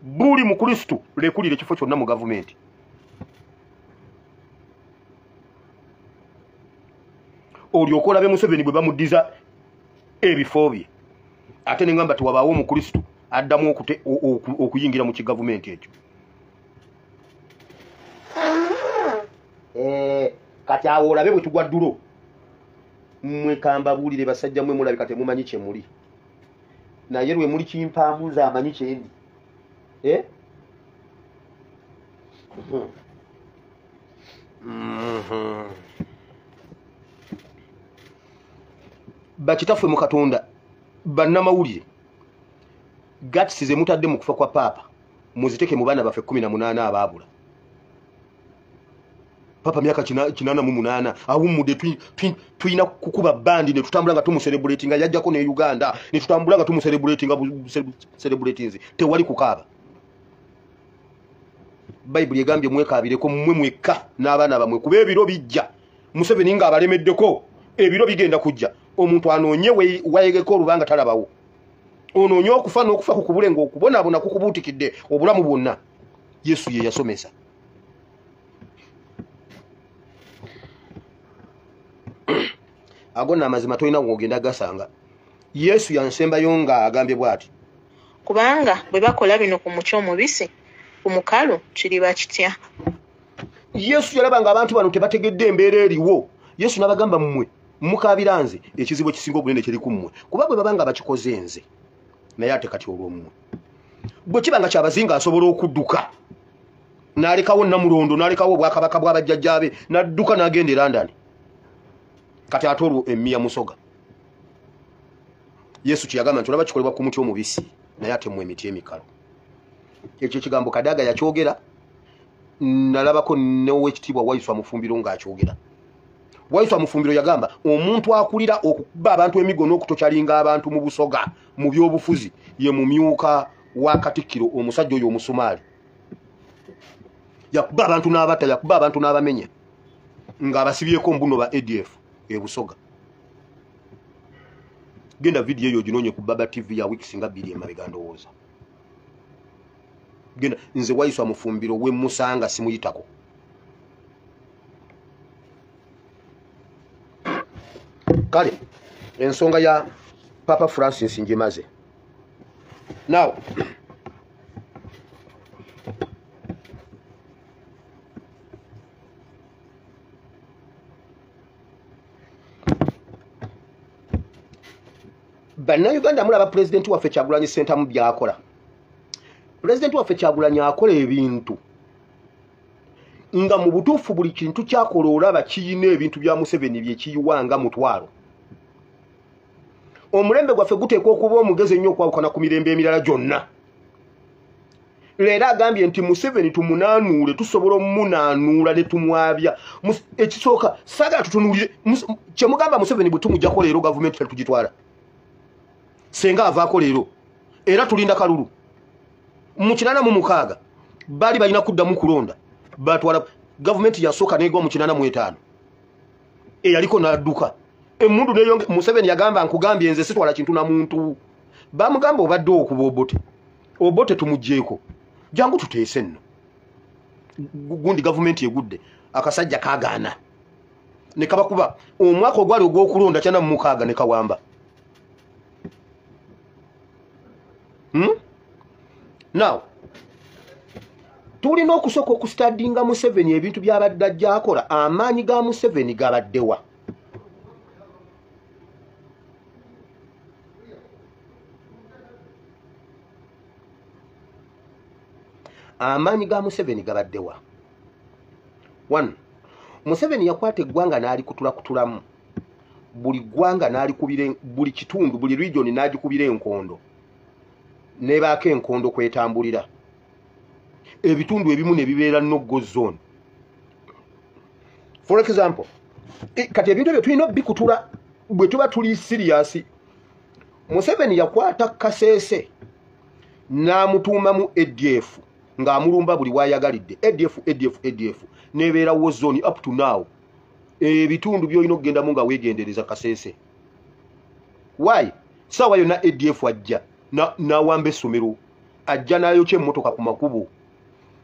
buli mukristu lekulira ekifo kyonna mu gavumenti. Olyoka olabe Museveni bwe bamuddiza ebifo bye, ate ne ŋŋamba tewabaawo omukristu addamu okuyingira mu kigavumenti ekyo. Kati awo olabe bwe tugwa ddulo. Mmwe kambabuulire basajja mmwe mulabika temumanyi kye muli, naye lwe muli kimpaamu nze amanyi kye ndi. Bakitaffe mu Katonda, bannamawulire, gatsi ze mutadde mu kufa kwa Paapa muziteeke mu baana baffe 18 abaabula. Papa myaka 88 awummudde, tulina kukuba bandi ne tutambula nga tumucelebratinga, yajjako ne Uganda ne tutambula nga tumucelebratinga celebratinzi, tewali kukaaba. Bayibuli egambye mwekaabireko mmwe mwekka n'abaana bammwe, kuba ebiro bijja. Museveni ng'abalemeddeko, ebiro bigenda kujja. Omuntu anoonye wayegeko olubanga talabawo, onoonye okufa n'okufa kukubule ng'okubonaabona kukubuutikidde obulamu bwonna. Yesu ye yasomesa. Ago nno amazima tolina w'ogenda gasanga. Yesu yansembayo nga agambye bw'ati, kubanga bwe bakola bino ku muti omubisi, ku mukalu kiriba kitya? Yesu yalaba nga abantu bano tebategedde embeera eriwo. Yesu n'abagamba, mmwe mukaabira nze, ekizibu ekisinga obunene kiri ku mmwe, kuba bwe baba nga bakikoze nze, naye ate kati olwo mmwe. Bwe kiba nga Kyabazinga asobola okudduka n'alekawo Namulondo, n'alekawo obwakabaka bw'abajjajjaabe, n'adduka n'agenda e London, kati ate olwo emmiya Musoga. Yesu kyeyagamba nti olaba kikolebwa ku muti omubisi, naye ate mmwe emiti emikalu. Ekyo ekigambo Kadaga yakyogera, nalabako n'owekitiibwa Waiswa Mufumbiro ng'akyogera. Waiswa Mufumbiro yagamba omuntu akulira okukuba abantu emigo n'okutokyalinga abantu mu Busoga mu byobufuzi ye mumyuka wa Katikkiro, omusajja oyo Omusomaali. Yakuba abantu n'abatta, yakuba abantu n'abamenya, ng'abasibyeko mbuno ba ADF e Busoga. Genda vidiyo eyo oginoonye ku Baba TV ya wiiki singa 2 emabega ndowooza. Genda, nze Waiswa Mufumbiro we musanga simuyitako. Kale ensonga ya Papa Francis njimaze. Now Bannayuganda mulaba pulezidenti waffe Kyagulanyi Ssentamu by'akola. Pulezidenti waffe Kyagulanyi akola ebintu nga mu butuufu buli kintu kyakola olaba kiyina ebintu bya Museveni bye kiyiwa nga mutwalo. Omulembe gwaffe guteekwa okuba omugezi ennyo okwawukana ku mirembe emirala gyonna. Leero agambye nti Museveni tumunaanuule, tusobola omunaanuula ne tumwabya. Ekisooka saagala tutunuulire kye mugamba Museveni bwe tumuggyako leero gavumenti tetugitwala. Senga avaako leero era tulinda kalulu. Mu 86 baali balina kuddamu kulonda, batwala gavumenti yasooka n'egwa mu 85 eyaliko n'adduka emmundu neyonge. Museveni yagamba nkugambye nze sitwala kintu na muntu. Bamugamba obadde okuba Obote, Obote tumuggyeeko, jangu tuteese nno. Gundi gavumenti egudde, akasajja kaagaana ne kabakuba omwaka ogwali ogw'okulonda 96 ne kawamba. Now tulina okusooka okustadinga Museveni ebintu by'abadde ajja akola. Amaanyi ga Museveni gabaddewa? Amaanyi ga Museveni gabaddewa? One, Museveni yakwata eggwanga n'alikutulakutulamu, buli ggwanga n'alikubira, buli kitundu, buli region n'agikubira enkondo, nebaako enkondo kwetambulira. Ebitundu ebimu ne bibeera no-go zone. For example, kati ebintu ebyo tulina obikutula bwe tuba tuli serious. Museveni yakwata Kasese n'amutuumamu ADF ng'amulumba buli waayagalidde. ADF, ADF, ADF nebeera war zone up to now. Ebitundu by'olina okugendamu nga weegendereza Kasese. Why? Saawa yonna ADF ajja n'awamba essomero, ajja n'ayokya emmotoka ku makubo.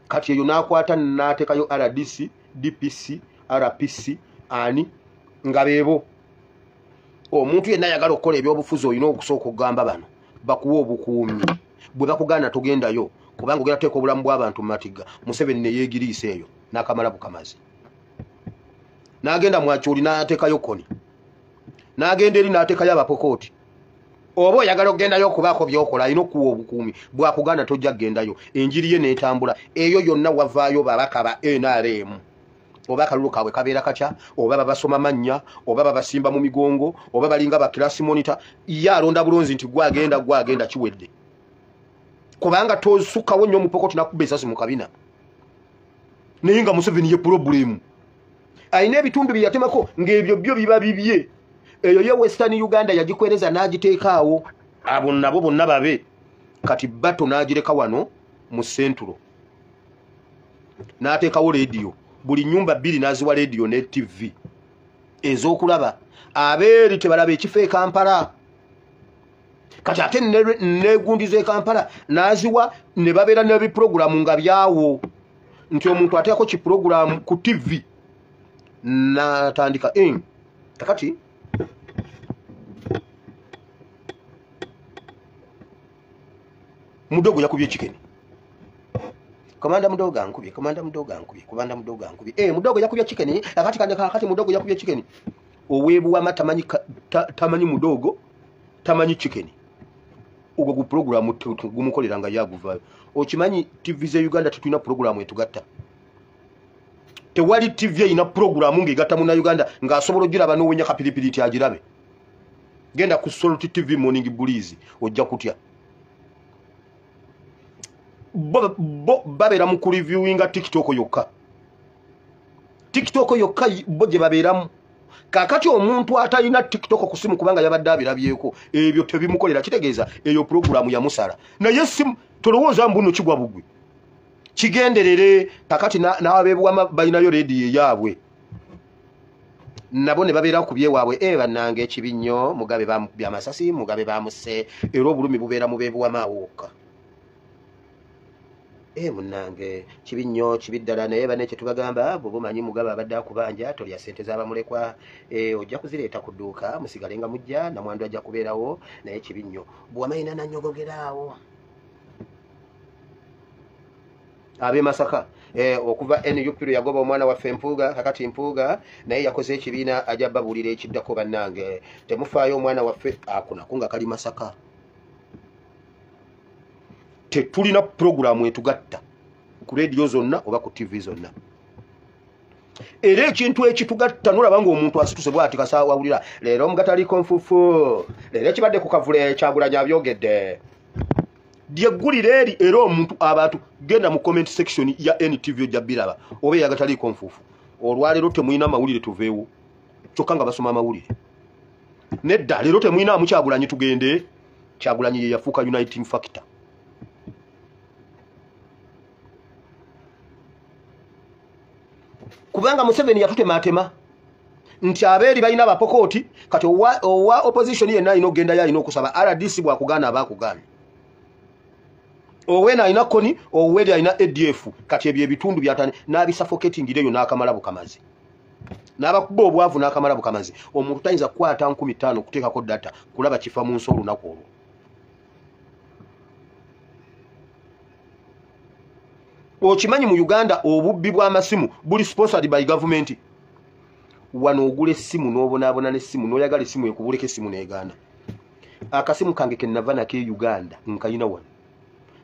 Kati eyo n'akwata n'ateekayo RDC, DPC, RPC, ani nga beebo. Omuntu yenna ayagala okukola ebyobufuzi olina okusooka okugamba bano bakuwa obukuumi, bwe bakugaana togendayo kubanga ogenda kuteeka obulamu bw'abantu mu matigga. Museveni ne yeegiriisa eyo n'akamala bukamazi, n'agenda Mwakyoli n'ateekayo Koni, n'agenda eri n'ateekayo abapokooti. Oba oyagala okugendayo okubaako by'okola alina okuwa obukuumi, bwakugaana tojja kugendayo. Enjiri ye n'etambula eyo yonna wavaayo babaka ba NRM, oba akalulu kaabwe kabeera katya, oba babasoma mannya, oba babasimba mu migongo, oba balinga ba class monitor. Ye alonda bulonzi nti gwagenda gwagenda kiwedde, kubanga tosukkawo nnyo omupokoti nakuba esasi mu kabina. Naye nga Museveni ye pulobulemu, alina ebitundu bye yatemako ng'ebyo byo biba bibye. Eyo ye Western Uganda yagikwereza n'agiteeka awo, abo nabo bonna babe. Kati bato n'agireka wano mu Central, n'ateekawo leediyo, buli nnyumba 2 n'aziwa leediyo ne TV ez'okulaba. Abeeri tebalaba ekifo e Kampala. Kati ate negundi z'e Kampala n'aziwa ne babeera n'ebipulogulaamu nga byawo, nti omuntu ateekako kipulogulaamu ku TV n'atandika. Kakati Mudogo yakubye chicken. Komanda mudogo ankubye, komanda mudogo ankubye, komanda mudogo ankubye. Mudogo yakubye chicken, akati kande akati mudogo yakubye chicken. Owebuwama tamanyi tamanyi mudogo, tamanyi chicken. Ogwo gu program gumukolera nga yaguvayo. Okimanyi TV ze Uganda tetulina program etugatta. Tewali TV erina program ng'egatta munna Uganda ng'asobola ogiraba n'owenya kapiripiri ti agirabe. Genda ku Salt TV Morning Breeze ojja kutya. Bo babeera mu ku reviewinga TikTok yokka. TikTok yokka bo gye babeeramu. Kakati omuntu atalina TikTok ku simu kubanga yabadde abirabyeko ebyo tebimukolera, kitegeeza eyo pulogulaamu yamusala. Naye simu tolowooza mbu nno kigwa bugwi. Kigenderere. Kakati n'abeebuwama balinayo rediyo eyaabwe. Nabo ne babeera ku byewaabwe, bannange ekibi nnyo, Mugabe bamukubye amasasi, Mugabe bamusse, era obulumi bubeera mu beebuwama awo wokka. Munnange kibi nnyo, kibi ddala, naye banne kye tubagamba bwe bumanyi Mugabe abadde akubanja, tolya ssente z'abamulekwa, ojja kuzireeta ku dduuka, musigale nga mujja, namwandu ajja kubeerawo, naye kibi nnyo. Buwama yina nannyogogera awo. Ab'e Masaka, okuva NUP lwe yagoba omwana waffe Mpuuga, kakati Mpuuga naye yakoze ekibiina ajja babuulira ekiddako bannange. Temufaayo omwana waffe akunako nga kali Masaka. Tetulina pulogulaamu etugatta ku rediyo zonna oba ku TV zonna. Era ekintu ekitugatta n'olaba ng'omuntu asituse bw'ati kasaawa awulira leero omugataliiko nfuufu, leero ekibadde ku kavule Kyagulanyi abyogedde. Lyeggulire eri era omuntu abantu genda mu comment section ya NTV ojja biraba oba eyagataliiko nfuufu. Olwaleero temulina mawulire tuveewo, kyokka nga basoma amawulire. Nedda leero temulina Kyagulanyi tugende. Kyagulanyi ye yafuuka uniting factor. Kubanga Museveni yatutematema nti abeeri balina abapokooti, kati owa opposition yenna alina okugendayo alina okusaba RDC bw'akugaana aba akugaana. Owena alina Kony, Oweri alina ADF, kati ebyo ebitundu byatane n'abisuffocatingira eyo n'akamala bukamazi. N'abakuba obwavu n'akamala bukamazi. Omuntu tayinza kukwata 5,000 okuteekako data kulaba kifa mu nsi olunaku olwo. Okimanyi mu Uganda obubbi bw'amasimu buli sponsored by government. Wano ogula essimu n'obonaabona n'essimu n'oyagala essimu ekubuleko essimu n'egaana. Akasimu kange ke nava nako e Uganda nkayina wano.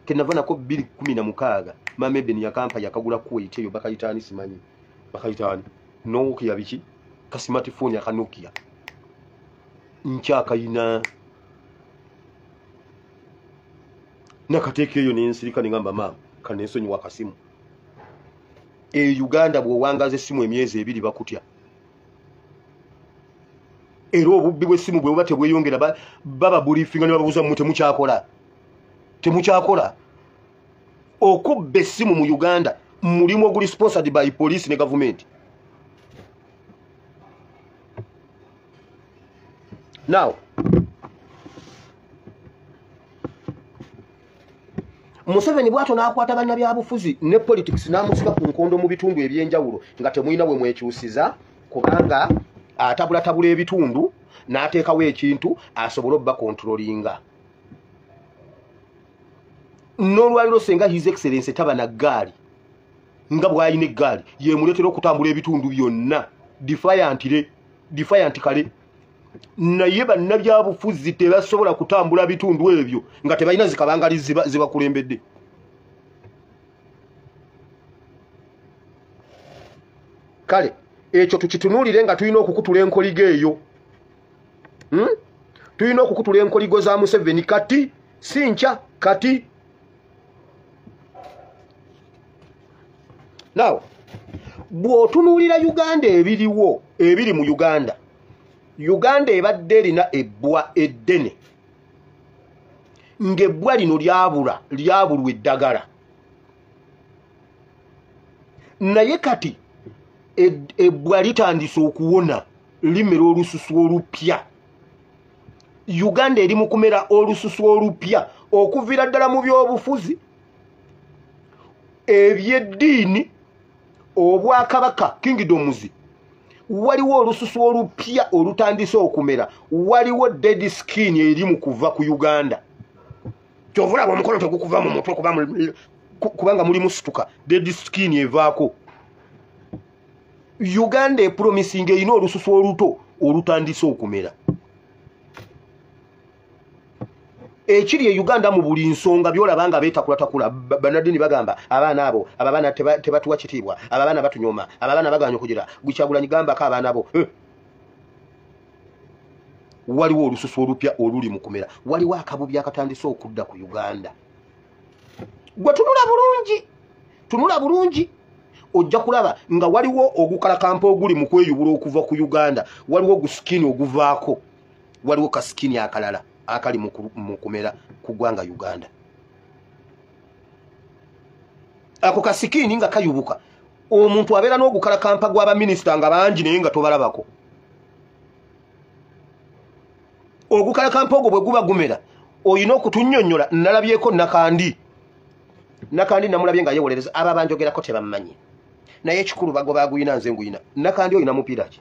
Ke nava nako 2016 Mama Eben yakampa yakagula Kuwait eyo bakayitaani simanyi. Bakayitaani Nokia biki? Ka smartphone aka Nokia. Nkyakayina. Nakateeka eyo n'ensirika ne ngamba maama kanensonyiwa akasimu. E Uganda bw'owangaza essimu emyezi 2 bakutya. Era obubbi bw'essimu bwe buba tebweyongera baba buliefinga ne bababuuza mmwe temukyakola. Temukyakola. Okubba essimu mu Uganda mulimu oguli sponsored by police ne government. Now, Museveni bw'atyo n'akwata bannabyabufuzi ne politics n'amusiba ku nkondo mu bitundu ebyenjawulo nga temulina bwe mwekyusiza, kubanga atabulatabula ebitundu n'ateekawo ekintu asobole obbakontrolinga. N'olwaliro senga His Excellency taba na ggaali nga bw'alina eggaali yeemuleetera okutambula ebitundu byonna defiant kale. Naye bannabyabufuzi tebasobola kutambula bitundu ebyo nga tebalina zikabangali zibakulembedde. Kale ekyo tukitunuulire nga tulina okukutula enkoligo eyo. Tulina okukutula enkoligo za Museveni kati si nkya kati. Now, bw'otunuulira Uganda ebiriwo ebiri mu Uganda, Uganda ebadde erina ebbwa eddene ng'ebbwa lino lyabulwa eddagala. Naye kati ebbwa litandise okuwona, limera olususu olupya. Uganda eri mu kumera olususu olupya okuviira ddala mu byobufuzi, ebyeddiini, obwakabaka kingdoms. Waliwo olususu olupya olutandise okumera, waliwo dead skin eri mu kuva ku Uganda. Kyova olaba omukono tegukuva mu mutwe kubanga mulimu situka, dead skin evaako. Uganda epromising, erina olususu oluto olutandise okumera. Ekiri e Uganda mu buli nsonga byolaba nga beetakulatakula, bannaddiini bagamba abaana abo, abaana tebatuwa kitiibwa, abaana batunyoma, abaana baganya okugira Kyagulanyi, gambako abaana bo. Waliwo olususu olupya oluli mu kumera, waliwo akabubi akatandise okudda ku Uganda. Gwe tunula bulungi, tunula bulungi, ojja kulaba nga waliwo ogukalakampa oguli mu kweyubula okuva ku Uganda, waliwo gusikini oguvaako, waliwo kasikini akalala akali mu kumera ku ggwanga Uganda. Ako kasikini nga kayubuka, omuntu abeera n'ogukalakampa gw'abaminisita nga bangi naye nga tobalabako. Ogukalakampa ogwo bwe guba gumera olina okutunnyonnyola. Nalabyeko Nakandi, Nakandi namulabye nga yeewolereza, abo abanjogerako tebammanyi, naye ekikulu bago baguyina, nze nguyina. Nakandi olina mupiira ki?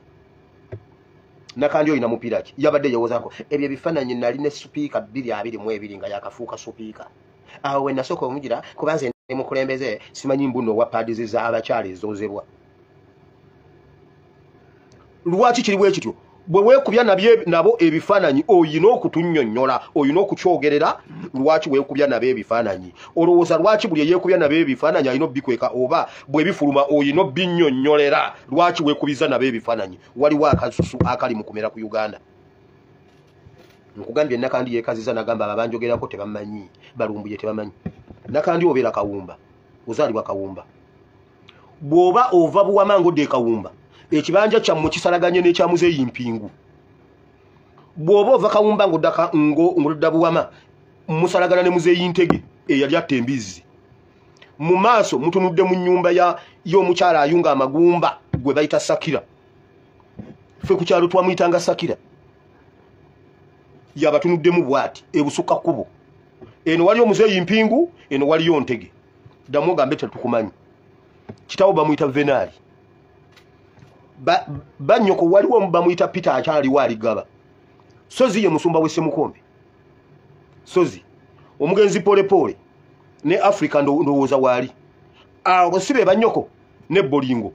Nakandi olina mupiira ki? Yabadde yewozaako ebyo ebifaananyi nali ne supiika 2022 nga yakafuuka supiika. Awo we nasooka omugira, kuba nze ndi mukulembeze, simanyi mbuno owa paadizi z'abakyala ezoozebwa. Lwaki kiri bwe kityo? Bwe weekubya nabo ebifaananyi oyina okutunnyonnyola, oyina okukyogerera lwaki weekubya nabo ebifaananyi. Olowooza lwaki buli eyeekubya nabo ebifaananyi alina obbikweka, oba bwe bifuluma oyina obbinnyonnyolera lwaki weekubiza nabo ebifaananyi? Waliwo akasusu akali mu kumera ku Uganda. Nkugambye Nakandi yeekaziza nagamba abo abanjogerako tebamanyi, balumbuye tebamanyi. Nakandi obeera Kawumba, ozaalibwa Kawumba. Bw'oba ova Buwama ng'odda e Kawumba, ekibanja kyammwe kisalaganye n'ekya Muzeeyi Mpingu. Bw'oba ova Kawumba ng'odda Buwama, musalagana ne Muzeeyi Ntege eyali atta embizzi. Mu maaso mutunudde mu nnyumba y'omukyala ayunga amagumba gwe bayita Sakira. Ffe ku kyalo twamuyitanga Sakira. Yabatunuddemu bw'ati ebusukka kkubo. Eno waliyo Muzeeyi Mpingu, eno waliyo Ntege. Ddamu ogambe tetukumanyi. Kitaawo bamuyita Venaali. Bannyoko waliwo bamuyita Peter akyaliwo aligaba. Sozi ye musumba w'e Ssemukombe. Sozi omugenzi Polepole ne Africa ndowooza waali. Awo si be bannyoko ne Bolingo.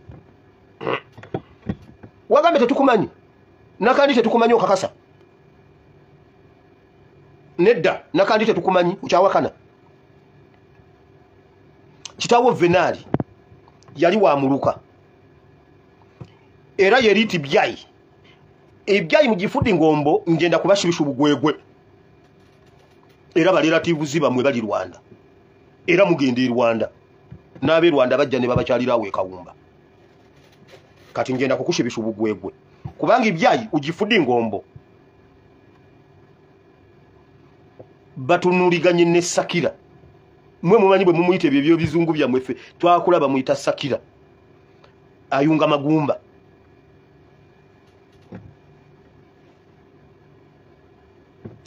Wagambe tetukumanyi. Nakandi tetukumanyi okakasa. Nedda Nakandi tetukumanyi okyawakana. Kitaawo Venaali yali wa muluka. Era yeriti byayi. Ebyayi mugifudi ngombo ngenda kubashibisha ubugwegwe. Era balirativu ziba mwe bali Rwanda. Era mugende Rwanda. N'abe Rwanda bajja ne babakyalirawo e Kawumba. Kati ngenda kukushibisha ubugwegwe. Kubanga ibyayi ugifudi ngombo. Batunuliganye ne Sakira. Mwe mumanyi bwe mumuyita ebyo bizungu byammwe ffe twakula bamuyita Sakira. Ayunga magumba.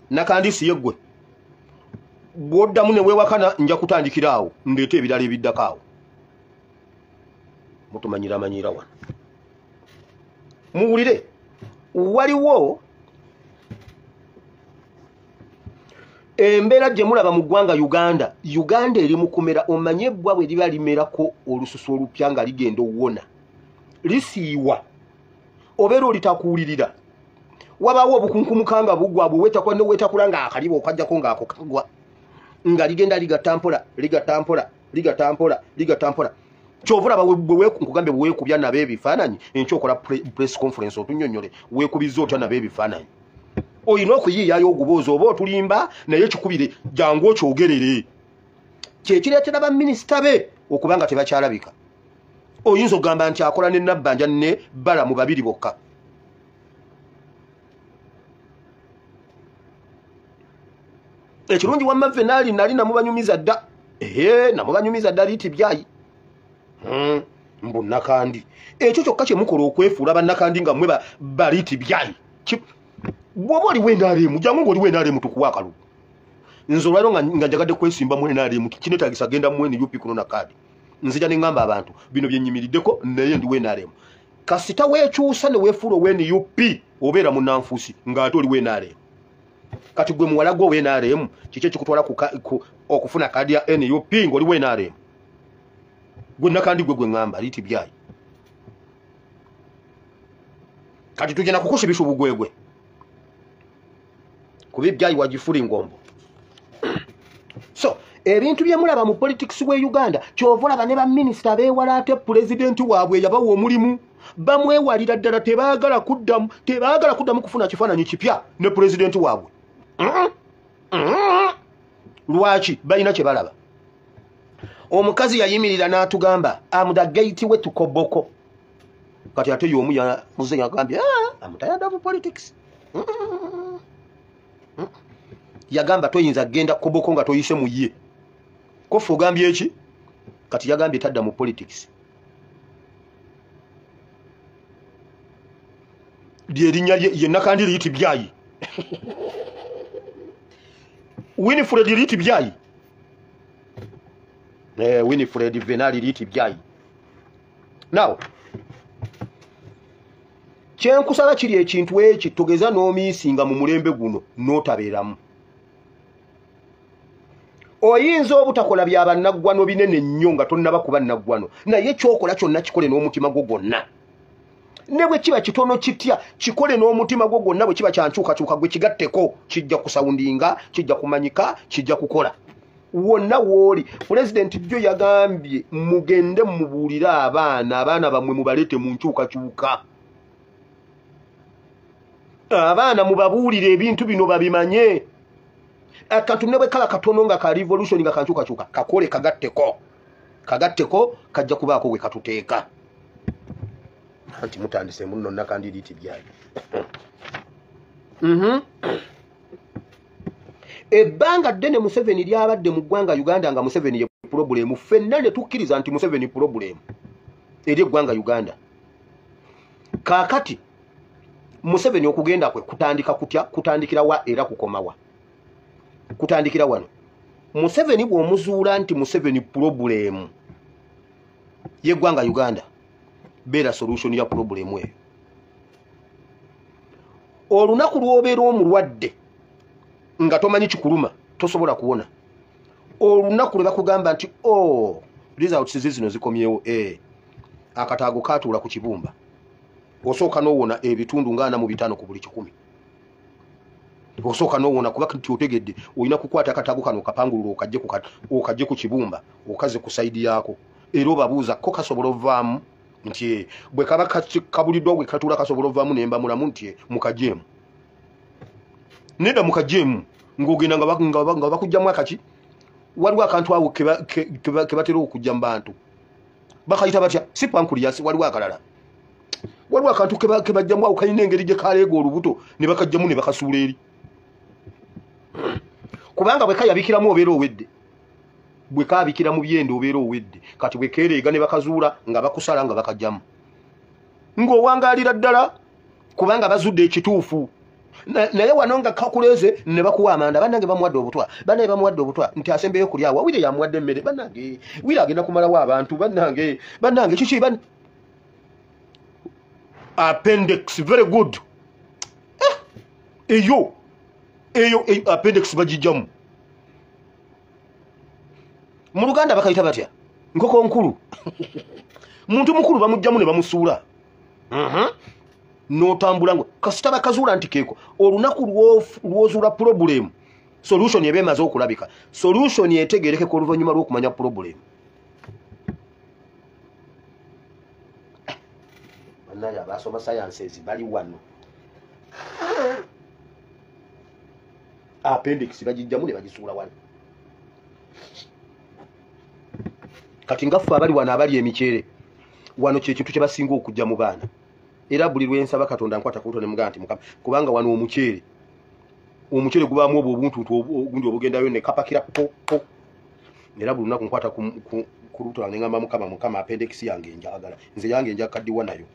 Nakandi si yeggwe. Bw'oddamu ne weewakana nja kutandikira awo ndeete ebirala ebiddako awo. Mutumanyira manyira wano. Muwulire, waliwo embeera gye mulaba mu ggwanga Uganda. Uganda eri mu kumera, omanye ebbwa bwe liba limerako olususu olupya nga ligenda owona. Lisiiwa. Obeera olitakuwulirira. Wabaawo obukunkumuka nga bugwa, bwe weetakula ne weetakula nga akaliba okajjako ng'ako kagwa. Nga ligenda ligatta mpola, ligatta mpola, ligatta mpola, ligatta mpola. Kyova olaba nkugambe bwe weekubya nabo ebifaananyi, enkya okola press conference otunnyonnyole weekubiza otya nabo ebifaananyi. Olina okuyiiyayo oguboozi oba otulimba naye kikubire jangu okyogerere. Kye kireetera baminisita be okuba nga tebakyalabika. Oyinza okugamba nti akola ne Nabbanja ne Balamu babiri bokka. Ekirungi wamma Venaali nali namubanyumiza dda. Namubanyumiza dda liiti byayi. Mbu Nakandi. Ekyo kyokka kye mukola okwefuula bannakandi nga mmwe baliiti byayi. Bw'oba oliwo NRM, jangu ng'oliwo NRM tukuwa akalulu. Nze olwaleero nga njagadde kwesimba mu NRM, kineetaagisa genda mu NUP kuno na kaadi. Nzija ne ŋŋamba abantu bino bye nnyimiriddeko naye ndiwo NRM. Kasita weekyusa ne weefuula owa NUP obeera munnanfuusi ng'ate oliwo NRM. Kati gwe muwala gwe NRM, kiki ekikutwala okufuna kaadi ya NUP ng'oli we NRM? Gwe Nakandi gwe ŋŋamba liiti byayi. Kati tugenda kukusibisa obugwegwe kuba ebyayi wagifula ngombo. So ebintu bye mulaba mu politics we Uganda, kyova olaba ne baminisita beewala ate pulezidenti waabwe yabawa omulimu bamwewalira ddala, tebaagala kuddamu kufuna kifaananyi kipya ne pulezidenti waabwe. Lwaki? Balina kye balaba. Omukazi yayimirira n'atugamba am the gateway to Koboko. Kati ate y'omu muze yagambye I'm tired of politics. Yagamba toyinza kugenda Koboko nga toyise mu ye. Kofu ogambye eki? Kati yagambye tadda mu politics. Lyerinnya ye Nakandi liyiti byayi. Winifred liyiti byayi. Winifred Venali liyiti byayi. Now kyenkusaba kiri ekintu eki togeza n'omiisinga mu mulembe guno n'otabeeramu. Oyinza obutakola bya bannaggwano binene nnyo nga tonnaba kuba nnaggwano, naye kyokola kyonna kikole n'omutima gwo gwonna. Ne bwe kiba kitono kitya, kikole n'omutima gwo gwonna. Bwe kiba kyankyukakyuka gwe kigatteko, kijja kusawundinga, kijja kumanyika, kijja kukola. Wonna w'oli. Pulezidenti jjo yagambye mugende mubuulire abaana bammwe mubaleete mu nkyukakyuka. Abaana mubabuulire ebintu bino babimanye. Akantu ne bwe kaba katono nga ka revolution nga kankyukakyuka, kakole kagatteko. Kagatteko kajja kubaako we katuteeka. Anti mutandise muno Nakandi liiti byayi. Ebbanga ddene Museveni lyabadde mu ggwanga Uganda nga Museveni ye problem. Ffenna ne tukkiriza nti Museveni problem eri eggwanga Uganda. Kaakati Museveni okugenda kwe kutandika kutya? Kutandikira wa era kukoma wa? Kutandikira wano. Museveni bw'omuzuula nti Museveni problem y'eggwanga Uganda, beera solution ya problem eyo. Olunaku lw'obeera omulwadde nga tomanyi kikuluma, tosobola kuwona. Olunaku lwe bakugamba nti oh, results zino zikomyewo, akataago kaatuula ku kibumba, osooka n'owona ebitundu nga 45 ku buli 100. Osooka n'owona kuba nti otegedde olina kukwata akataago kano okapangulula okajje ku kibumba okaze ku sayidi yaako, era obabuuza ko kasobola ovaamu nti bwe kaba kabuliddwa bwe katuula kasobola ovaamu nemba mulamu nti mukajeemu. Nedda mukajeemu ng'ogenda nga bakugjamu akaki. Waliwo akantu awo ke batera okujja mu bantu bakayita batya? Si pancreas, waliwo akalala. Waliwo akantu ke bajjamu awo kalina engeri gye kaleega olubuto ne bakajjamu ne bakasuula eri. Kubanga bwe kayabikiramu obeera owedde, bwe kaabikira mu byenda obeera owedde. Kati bwe keereega ne bakazuula nga bakusala nga bakajjamu, ng'owangaalira ddala kubanga bazudde ekituufu. Naye wano nga kakuleeze ne bakuwa amanda, bannange bamuwadde obutwa, bannange bamuwadde obutwa nti asembeyo kulya awa, wire yamuwadde emmere, bannange wire agenda kumalawo abantu, bannange bannange kiki appendix very good. Eyo appendix bagijjamu. Mu Luganda bakayita batya? Nkoko nkulu. Muntu mukulu bamugjamu ne bamusuula. N'otambula ngo kasita bakazuula nti keeko. Olunaku lw'ozuula problem, solution eba emaze okulabika. Solution etegeerekeka oluvannyuma lw'okumanya problem. Bannaye abasoma sciences bali wano. Appendix bagijjamu ne bagisuula wano. Kati nga ffe abali wano abali emikyere wano kye kintu kye basinga okujja mu baana. Era buli lwe nsaba Katonda nkwata ku luto ne mugamba nti Mukama, kubanga wano omuceere gubaamu obwo obuntuntu ogundi obugendayo ne kapakira po po. Era buli lunaku nkwata ku luto ne ngamba Mukama, Mukama appendix yange njagala, nze yange njakaddiwa nayo.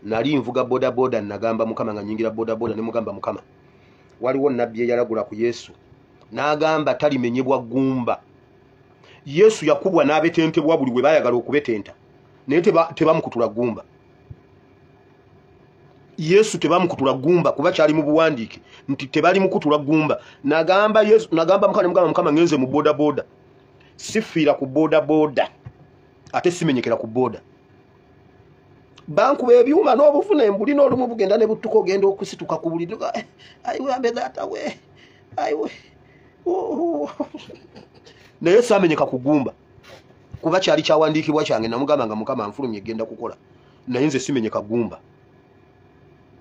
Nali nvuga boda boda nagamba Mukama nga nyingira boda boda ne mugamba Mukama, waliwo nabbi eyalagula ku Yesu n'agamba talimenyebwa ggumba. Yesu yakubwa n'abetentebwa buli we baayagala okubetenta, naye tebamukutula ggumba. Yesu tebamukutula gumba kuba kyali mu buwandiike nti tebali mukutula gumba. Nagamba Yesu, nagamba Mukama, mugamba Mukama ngenze mu boda boda, sifiira ku boda boda ate simenyekera ku boda. Bankuba ebyuma n'obuvuna embuli n'olumu bugenda ne buttuka, ogenda okusituka ku buliri, ayiwe ambe taata we, ayiwe. Naye saamenyeka ku gumba kuba kyali kyawandiikibwa kyange. Namugamba nga Mukama nfulumye egenda kukola, naye nze simenyeka gumba,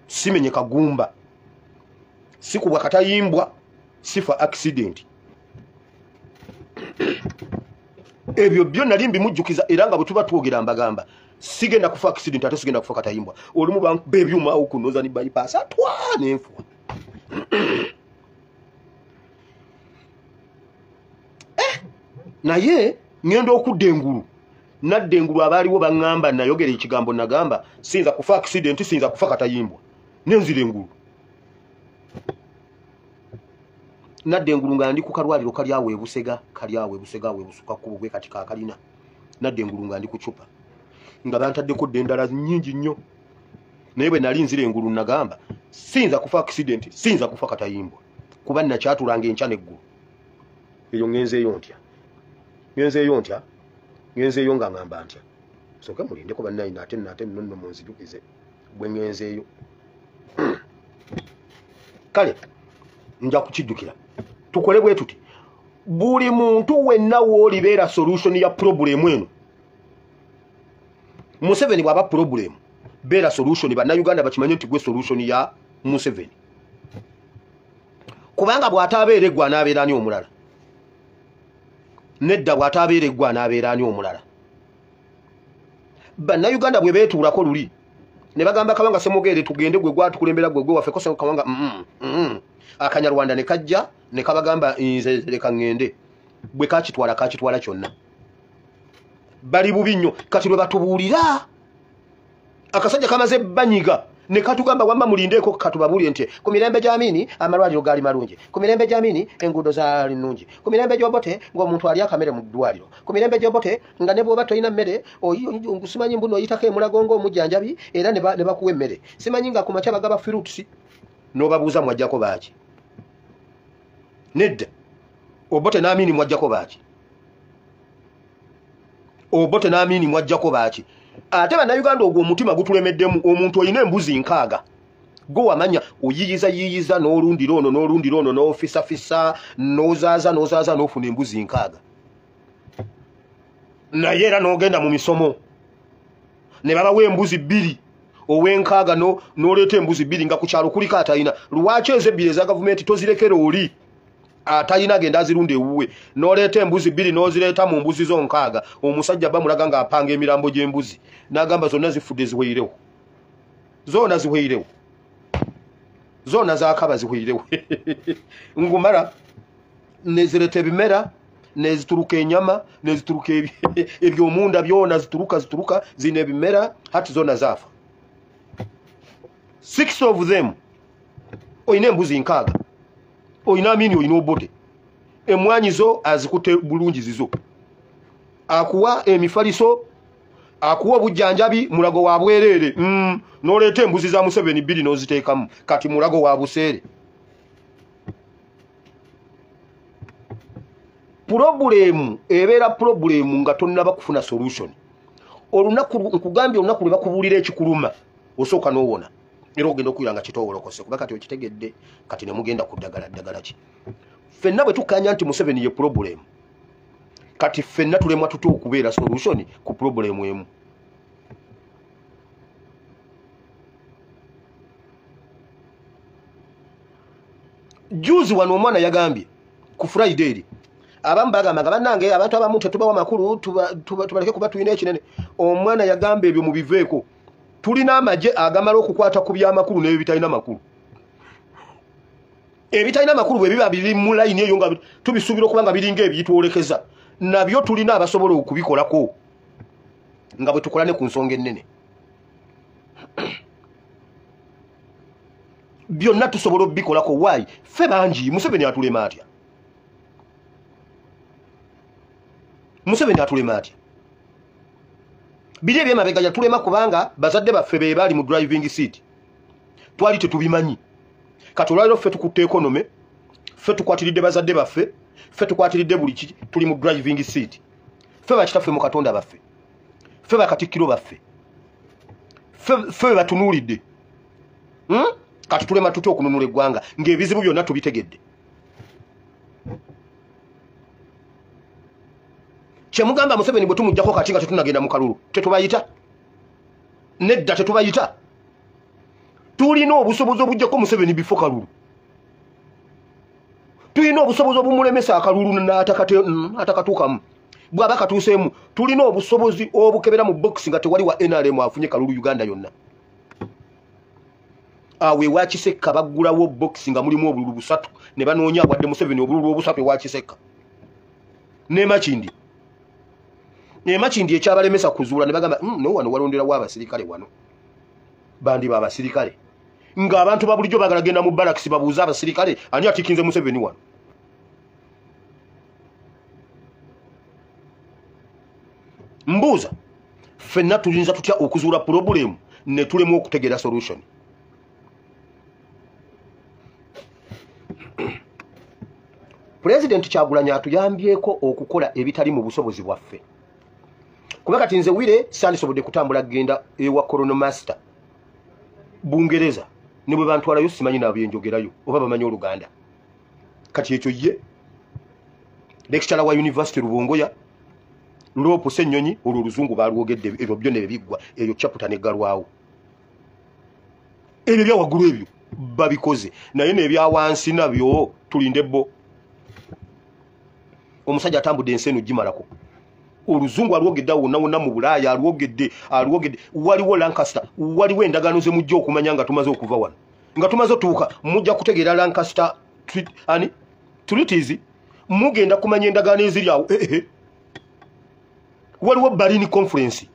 simenyeka gumba, sikubwa katayimbwa, sifa accident. Ebyo byo nali mbimujjukiza, era nga bwe tuba twogera mbagamba sigenda kufa accident ate sigenda kufa katayimbwa. Olumu bankuba ebyuma awo ku Northern Bypass atwa nenfuwa. Naye ngenda okudda engulu, nadda engulu abaaliwo baŋŋamba, nayogera ekigambo nagamba siyinza kufa accident, siyinza kufa katayimbwa, nenzira engulu. Nadda engulu nga ndi ku kalwaliro kali awo e Busega, kali awo e Busega awo e Busuka kkubo bwe kati kaakalina. Nadda engulu nga ndi ku cupa nga bantaddeko dda endala nnyingi nnyo, naye bwe nali nzira engulu nagamba siyinza kufa accident, siyinza kufa katayimbwa, kuba nakyatulanga enkya n'eggulu. Eyo ngenzeeyo ntya? Ngenzeeyo ntya? Ngenzeeyo nga ngamba ntya? Sooke mulindeko bannaye, ate nate nno munzijukize bwe ngenzeeyo. Kale nja kukijjukira. Tukole bwe tuti, buli muntu wenna w'olibeera solution ya problem eno. Museveni bw'aba problem, beera solution, bannayuganda bakimanye nti gwe solution ya Museveni. Kubanga bw'ataabeera eggwe anaabeera ani omulala? Nedda, bw'ataabeera eggwe anaabeera ani omulala? Bannayuganda bwe beetuulako luli ne bagamba Kabanga Ssemogerere tugende, gwe gwatukulembera, gwe gwe waffe ko Kabanga, Akanyarwanda ne kajja ne kabagamba nze leka ŋŋende. Bwe kakitwala kakitwala kyonna. Bali bubi nnyo. Kati lwe batubuulira akasajja kamaze banyiga ne katugamba wamma mulindeeko katubabuulire nti ku mirembe gya Amini amalwaliro gaali malungi, ku mirembe gya Amini enguudo zaali nnungi, ku mirembe gy'Obote ng'omuntu alya akamere mu ddwaliro, ku mirembe gy'Obote nga ne bw'oba tolina mmere simanyi mbu n'oyitako emulago ng'omujjanjabi era ne bakuwa emmere, simanyi nga ku makya bagaba fruits. N'obabuuza mwajjako baaki? Nedda, Obote n'Amini mwajjako baaki? Obote n'Amini mwajjako baaki? Ate bannayuganda ogwo omutima gutulemeddemu. Omuntu olina embuzi 6 gwe wamanya oyiyiza yiyiza n'olundira ono n'olundira ono n'ofisafisa n'ozaaza n'ozaaza n'ofuna embuzi 6, naye era n'ogenda mu misomo ne babawa embuzi 2 ow'enkaaga n'oleeta embuzi 2 nga ku kyalo kuliko atalina. Lwaki ezo 2 eza gavumenti tozirekera oli atalina agenda azirunda ewuwe? N'oleeta embuzi 2 n'ozireeta mu mbuzi zo 6. Omusajja bamulaga ng'apanga emirambo gy'embuzi n'agamba zonna zifudde ziweirewo, zonna ziweirewo, zonna zaakaba ziweirewo. Ngumala nezireeta ebimera nezituruka enyama nezituruka ebyomunda byona zituruka zituruka zina ebimera hati zonna zaafa. 6 of them. Oyina embuzi 6, oyina Amini, oyina Obote, emwanyi zo azikute bulungi zizo, akuwa emifaliso, akuwa obujjanjabi, mulago wa bwereere. N'oleeta embuzi za Museveni 2 n'oziteekamu, kati mulago wa buseere. Pulobulemu ebeera pulobulemu nga tonnaba kufuna solution. Olunaku nkugambye, olunaku lwe bakubuulira ekikuluma osooka n'owona, era ogenda okuwulira nga kitoowolokose kuba kati okitegedde. Kati ne mugenda ku ddagala, ddagala ki? Ffenna bwe tukkaanya nti Museveni ye pulobulemu, kati ffenna tulemwa tutya okubeera solution ku pulobulemu emu? Juzi wano omwana yagambye ku Friday eri, abamu bagamba nga bannange abantu abamu tetubawa makulu, tubaleke kuba tulina ekinene. Omwana yagamba ebyo mubiveeko, tulina amagye agamala okukwata ku byamakulu n'ebitalina makulu. Ebitalina makulu bwe biba biri mu layini eyo nga tubisuubira okuba nga biringa ebitwolekeza, nabyo tulina abasobola okubikolako nga bwe tukola ne ku nsonga ennene. Byonna tusobola okubikolako. Why? Ffe bangi. Museveni atulema atya? Museveni atulema atya? Biri ebyemabega yatulema kubanga bazadde baffe be baali mu driving seat. Twali tetubimanyi. Kati olwaliro ffe tukutte economy, ffe tukwatiridde bazadde baffe, ffe tukwatiridde buli kiki, tuli mu driving seat. Ffe bakitaffe mu Katonda baffe, ffe bakatikkiro baffe, ffe batunuulidde. Kati tulema tutya okununula eggwanga ng'ebizibu byonna tubitegedde? Kyemugamba Museveni bwe tumuggyako kati nga tetunagenda mu kalulu, tetubayita? Nedda, tetubayita. Tulina obusobozi obuggyako Museveni bifo kalulu, tulina obusobozi obumulemesa akalulu n'atakatuukamu. Bw'aba katuuseemu, tulina obusobozi obukebera mu bokisi nga tewali wa NRM afunye kalulu Uganda yonna. Awo ewa Kisekka baggulawo bokisi nga mulimu obululu busatu, ne banoonya awadde Museveni obululu obusatu ewa Kisekka. Ne Makindi, ne Makindi ekyabalemesa kuzuula, ne bagamba no, wano walonderawo abasirikale, wano bandiba abasirikale, ng'abantu ba bulijjo baagala genda mu balakisi babuuze abasirikale ani atikinze Museveni wano. Mbuuza, ffenna tuyinza tutya okuzuula problem ne tulema okutegeera solution? Pulezidenti Kyagulanyi atuyambyeko okukola ebitali mu busobozi bwaffe. Kuba kati nze wire sandisobodde kutambula kugenda ewa Colonel Master Bungereza, ne bwe bantwalayo simanyi nabyenjogerayo oba bamanyi Oluganda. Kati ekyo ye lecturer wa University Rubongoya Loopu Ssenyonyi, olwo oluzungu balwogedde, ebyo byonna ebiggwa, eyo chapter neggalwawo. Ebyo byawaggulu ebyo babikoze, naye n'ebyawansi nabyo tulinde bo. Omusajja atambudde ensi eno gimalako, oluzungu alwogedde awo wonna wonna mu Bulaaya, alwogedde, alwogedde. Waliwo Lancaster, waliwo endagaano ze mujja okumanya nga tumaze okuva wano, nga tumaze otuuka, mujja kutegeera Lancaster ani treaties, mugenda kumanya endagaano eziri awo. Waliwo Berlin Conference,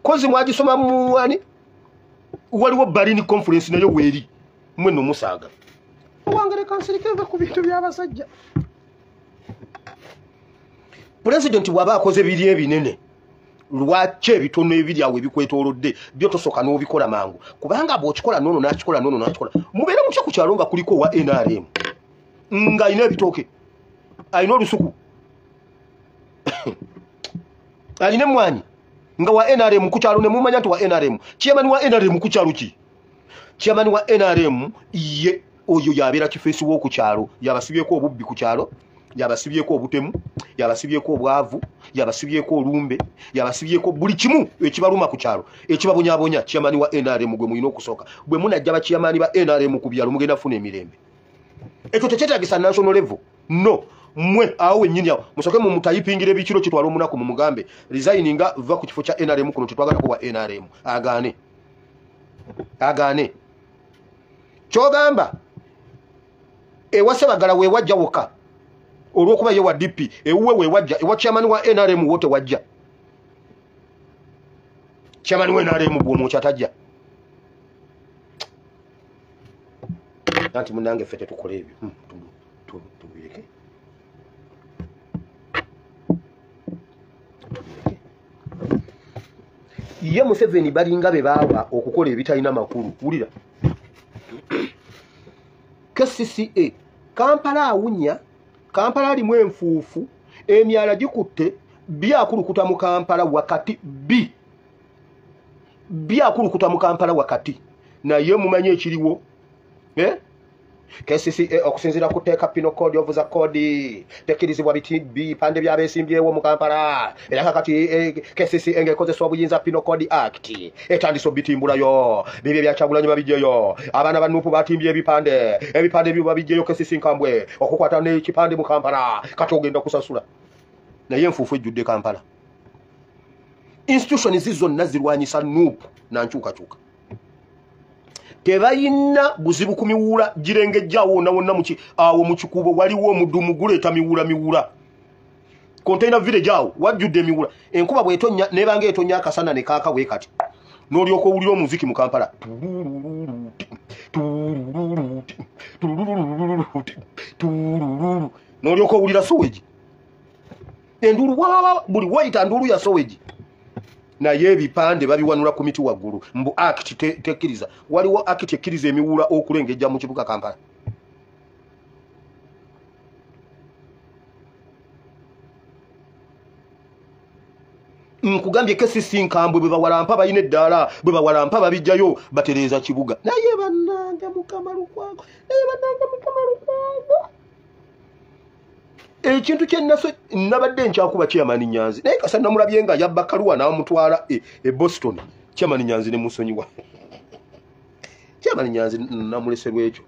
kozi mwagisoma mu ani? Waliwo Berlin Conference nayo weeri, mwe nno musaaga. Owange kansirike nve ku bintu by'abasajja. Pulezidenti bw'aba akoze biri ebinene, lwaki ebitono ebiri awo ebikwetoolodde byo tosooka n'obikola mangu? Kubanga bw'okikola n'ono n'akikola n'ono n'akikola, mubeere mutya ku kyalo nga kuliko owa NRM ng'alina ebitooke, alina olusuku, alina emmwanyi, nga wa NRM ku kyalo, ne mumanya nti wa NRM? Chairman wa NRM ku kyalo ki? Chairman wa NRM ye oyo yabeera kifeesi w'oku kyalo, yabasibyeko obubbi ku kyalo, yabasibyeko obutemu, yabasibyeko obwavu, yabasibyeko olumbe, yabasibyeko buli kimu ekibaluma ku kyalo, ekibabonyabonya. Chairman wa NRM gwe mulina okusooka. Bwe munajja ba chairman ba NRM ku byalo, mugenda kufuna emirembe. Ekyo tekyetaagisa national level, no. Mmwe awo wennyini awo musooke mumutayipingira ebikiro kitwala omunaku, mumugambe resigninga, va ku kifo kya NRM kuno, tetwagalako wa NRM. Agaane, agaane. Kyogamba ewa Sebagala weewajja wokka olw'okuba ye wa DP, ewuwe weewajja, ewa chairman wa NRM wo tewajja. Chairman wa NRM bw'omwokya tajja. Anti munnange ffe tetukola ebyo, tubireke, tubireke. Ye Museveni balinga be baawa okukola ebitalina makulu. Wulira KCCA, Kampala awunya, Kampala alimu enfuufu, emyala gikutte, byakulukuta mu Kampala wakati, bi byakulukuta mu Kampala wakati. Naye mumanyi ekiriwo, eh? KCCA okusinziira ku tteeka Penal Code of the Code tekkirizibwa bipande by'abeesimbyewo mu Kampala. Era kakati KCCA ng'ekozesa obuyinza Penal Code Act etandise obitimbulayo. Bibyo ebya Kyagulanyi babijjeyo, abaana ba NUP batimbye ebipande, ebipande ebyo babijjeyo. KCC nkambwe okukwata n'ekipande mu Kampala, kati ogenda kusasula. Naye enfuufu ejjudde Kampala. Institutions zonna zirwanyisa NUP na nkyukakyuka. Tebayina buzibu ku miwuula girengejjaawo wonna wonna muki awo mu kikuubo, waliwo omudumu guleeta miwuula, miwuula. Container Village awo wajjudde emiwuula. Enkuba bw'etonnya nebanga etonya akasana ne kaaka bwe kati, n'olyoka owulira omuziki mu Kampala, n'olyoka owulira sewage, enduulu wawawa, buli wayita nduulu ya sewage. Naye ebipande babiwanula ku miti waggulu, mbu act tekkiriza. Waliwo act ekkiriza emiwuula okulengejja mu kibuga Kampala? Nkugambye KCC nkambwe, bwe bawalampa balina eddaala, bwe bawalampa babijjayo batereeza kibuga. Naye bannange Mukama Lukwago, naye bannange Mukama Lukwago, ekintu kyenaso nabadde nkyakuba Chairman Nyanzi, naye kasa namulabye nga yabba Kaluwa n'amutwala e Boston. Chairman Nyanzi ne musonyiwa, Chairman Nyanzi namulese lwekyo.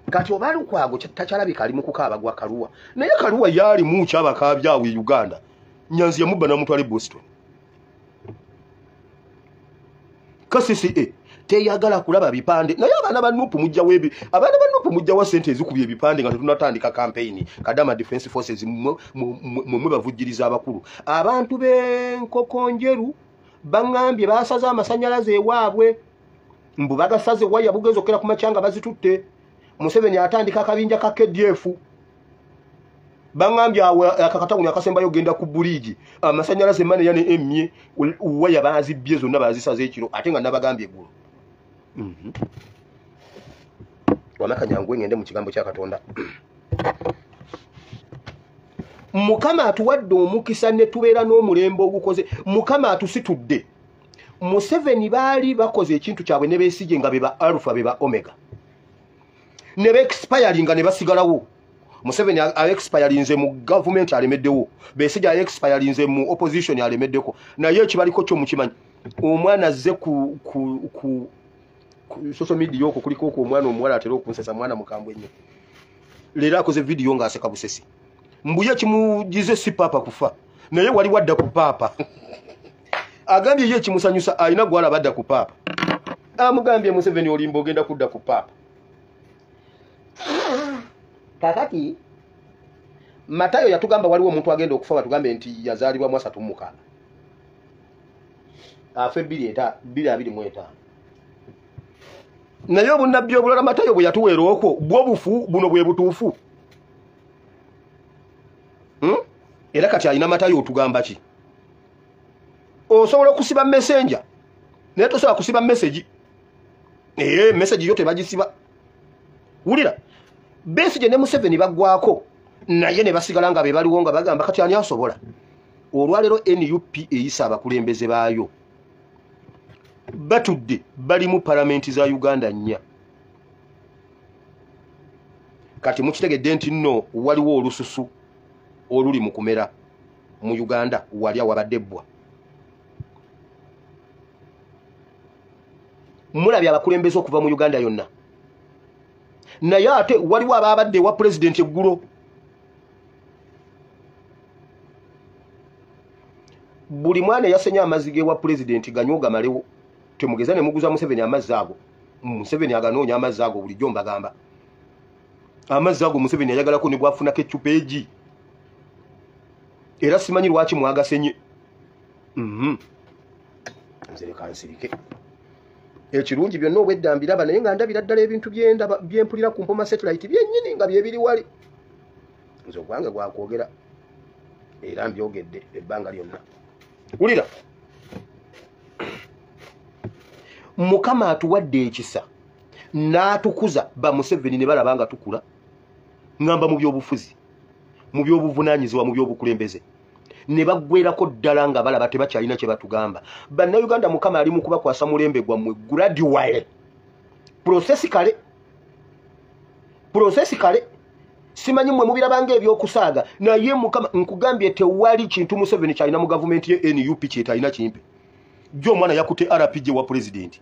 Kati oba Lukwago takyalabika ali mu kukaaba gwa Kaluwa, naye Kaluwa yali mu kyabakaabyawe e Uganda. Nyanzi yamubba n'amutwala e Boston. KCCA teyagala kulaba bipande, naye abaana ba NUP mujjawo ebi, abaana ba NUP mujjawo ssente ezikubye ebipande nga tetunnatandika campaign. Kadama Defense Forces mwe bavujjiriza abakulu. Abantu b'enkoko njeru baŋŋambye basaze amasannyalaze ewaabwe, mbu bagasaze waya bugenza okukera ku makya nga bazitutte. Museveni atandika akabinja ka KDF. Baŋŋambye awo akakatawuni akasembayo genda ku buliigi, amasannyalaze mane yane emmye waya bazibbye zonna bazisaze ekiro, ate nga nabagambye eggulo. Wamaka nyangu ngende mu kigambo kya Katonda. Mukama atuwadde omukisa ne tubeera n'omulembe ogukoze. Mukama atusitudde. Museveni baali bakoze ekintu kyabwe ne Besigye nga be ba alpha, be ba omega, ne beexpiringa ne basigalawo. Museveni aexpirinze mu gavumenti alemeddewo, Besigye aexpirinze mu opposition alemeddeko, naye ekibaliko kyo mukimanyi. Omwana azze ku social media okwo kuliko okwo omwana omuwala atera okunsesa, mwana mukambwe nnyo. Leero akoze vidiyo ng'aseka busesi, mbuye kimugize si paapa kufa, naye wali wadda ku paapa. Agambye ye kimusanyusa alina gwalaba adda ku paapa. Amugambye Museveni olimba ogenda kudda ku paapa. Kakati Matayo yatugamba waliwo omuntu agenda okufa, batugambe nti yazaalibwa mu 36, afe 2025. Naye obunnabbi obulala Matayo bwe yatuweera okwo bwo bufu, buno bwe butuufu. Era kati alina Matayo otugamba ki? Osobola okusiba messenger naye tosobola kusiba message. Ee, message yo tebagisiba. Wulira, Besigye ne Museveni baggwako, naye ne basigala nga be baliwo nga bagamba kati ani asobola. Olwaleero NUP eyisa abakulembeze baayo, batudde bali mu palamenti za Uganda nnya. Kati mukitegedde nti nno waliwo olususu oluli mu kumera mu Uganda wali awabadde ebbwa. Mulabye abakulembeze okuva mu Uganda yonna, naye ate waliwo abaabadde ewa pulezidenti eggulo. Buli mwana eyasenye amazzi g'ewa pulezidenti ganywa gamalewo. Temugeza ne muguza Museveni amazzi ago. Museveni aganoonya amazzi ago, bulijjo mbagamba amazzi ago Museveni ayagalako ne bwafunako eccupa egi, era simanyi lwaki mwagasenye. Nze leka nsirike. Ekirungi byonna obwedda mbiraba, naye nga ndabira ddala ebintu byendaba byempulira ku Mpoma Satellite byennyini nga byebiri wali. Nze ogwange gwakwogera era mbyogedde ebbanga lyonna. Wulira, Mukama atuwadde ekisa n'atukuza ba Museveni ne balaba nga tukula, ŋŋamba mu byobufuzi, mu byobuvunaanyizibwa, mu byobukulembeze, ne baggwerako ddala nga balaba tebakyalina kye batugamba. Bannayuganda, Mukama ali mu kubakwasa mulembe gwammwe gradually, processically, processically. Simanyi mmwe mubirabanga ebyokusaaga, naye Mukama nkugambye tewali kintu Museveni kyalina mu gavumenti ye NUP kyetalina kimpe. Jjo omwana yakutte RPG wa pulezidenti,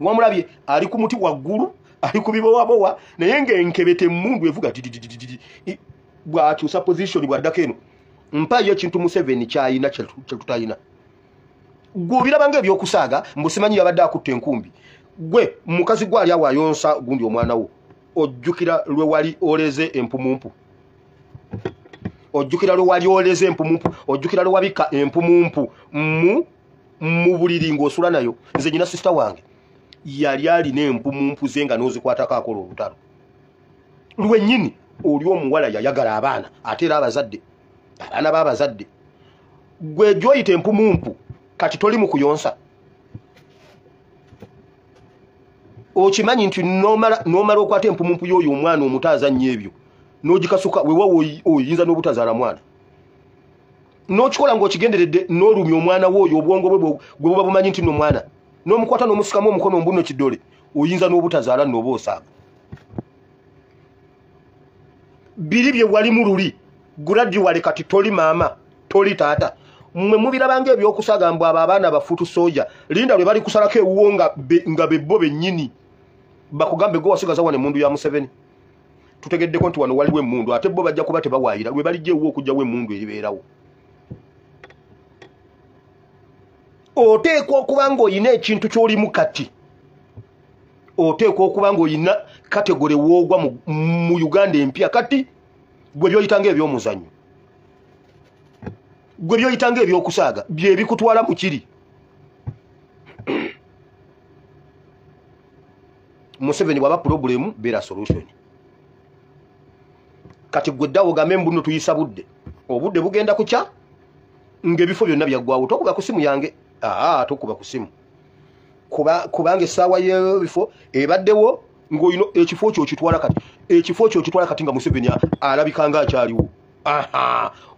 wamulabye ali ku muti waggulu, ali ku bibowabowa, naye ng'enkebe temmundu evuga dididididi bw'akyusa position bw'addako eno. Mpayo ekintu Museveni kyayina kyetutalina. Gwe obirabanga ebyokusaaga, mbu simanyi yabadde akutta enkumbi. Gwe mukazi gwali awo ayonsa gundi omwana wo, ojjukira lwe wali oleze empumumpu? Ojjukira lwe wali oleze empumumpu? Ojjukira lwe wabika empumumpu mu buliri ng'osula nayo? Nze nyina sister wange yali alina empumumpu ze nga n'ozikwatako akola olutalo lwennyini. Oli omuwala yayagala abaana, ate era abazadde, abaana b'abazadde. Gwe gyoyita empumumpu Kati toli mu kuyonsa. Okimanyi nti nomala okwata empumumpu y'oyo omwana omuto azannya ebyo n'ogikasuka, wewa oyinza n'obutazaala mwana. N'okikola ng'okigenderedde n'olumya omwana w'oyo, obwongo bwe gwe buba bumanyi nti nno mwana, n'omukwata n'omusikamu omukono mbuno kidole, oyinza n'obutazaala n'oba osaaga. Biri bye walimu luli gradually kati toli maama, toli taata. Mmwe mubirabanga ebyokusaaga mbu abo abaana bafutu soja, linda lwe bali kusalako ewuwo nga bebbo bennyini bakugambe gwe wasigaza wano emmundu ya Museveni. Tutegeddeko nti wano waliwo emmundu, ate bo bajja kuba tebawaayira lwe balijja ewuwo okuggyawo emmundu eribeerawo. Oteekwa okuba ng'olina ekintu ky'olimu kati, oteekwa okuba ng'olina kategore woogwa mu Uganda empya kati, gwe by'oyitanga eby'omuzannyo, gwe by'oyitanga ebyokusaaga bye bikutwala mu kiri. Museveni bw'aba problem, beera solution. Kati gwe ddawo ogambe mbu nno tuyisa budde, obudde bugenda kukya ng'ebifo byonna byaggwawo. Tokuba ku simu yange, tokuba ku simu, kubanga essaawa y'ebifo ebaddewo ng'olina ekifo kyo okitwala kati, ekifo kyo okitwala kati nga Museveni alabika nga akyaliwo.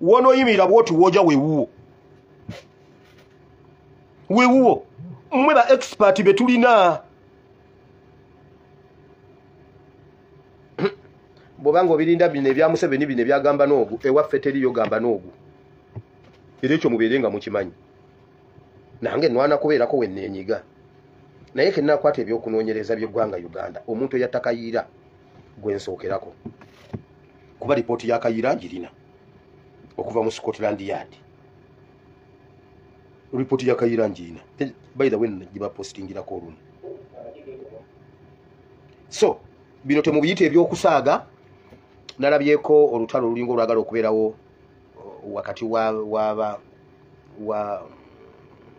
Wonooyimirira bw'oti w'ojja weewuwo, weewuwo. Mmwe ba expert be tulina. Bw'obanga obirinda bino ebya Museveni bino ebyagamba n'ogu, ewaffe teriyo gamba n'ogu, era ekyo mubeere nga mukimanyi. Nange nwana kubeerako we nneenyiga, naye ke nnaakwata ebyokunoonyereza by'eggwanga Uganda, omuntu eyatta Kayiira gwe nsookerako, kuba lipooti ya Kayiira ngirina okuva mu Scotland Yard. Ripooti ya Kayiira ngirina, by the way gibapostingirako olumu. So bino temubiyita ebyokusaaga. Nalabyeko olutalo olulinga olwagala okubeerawo wakati wa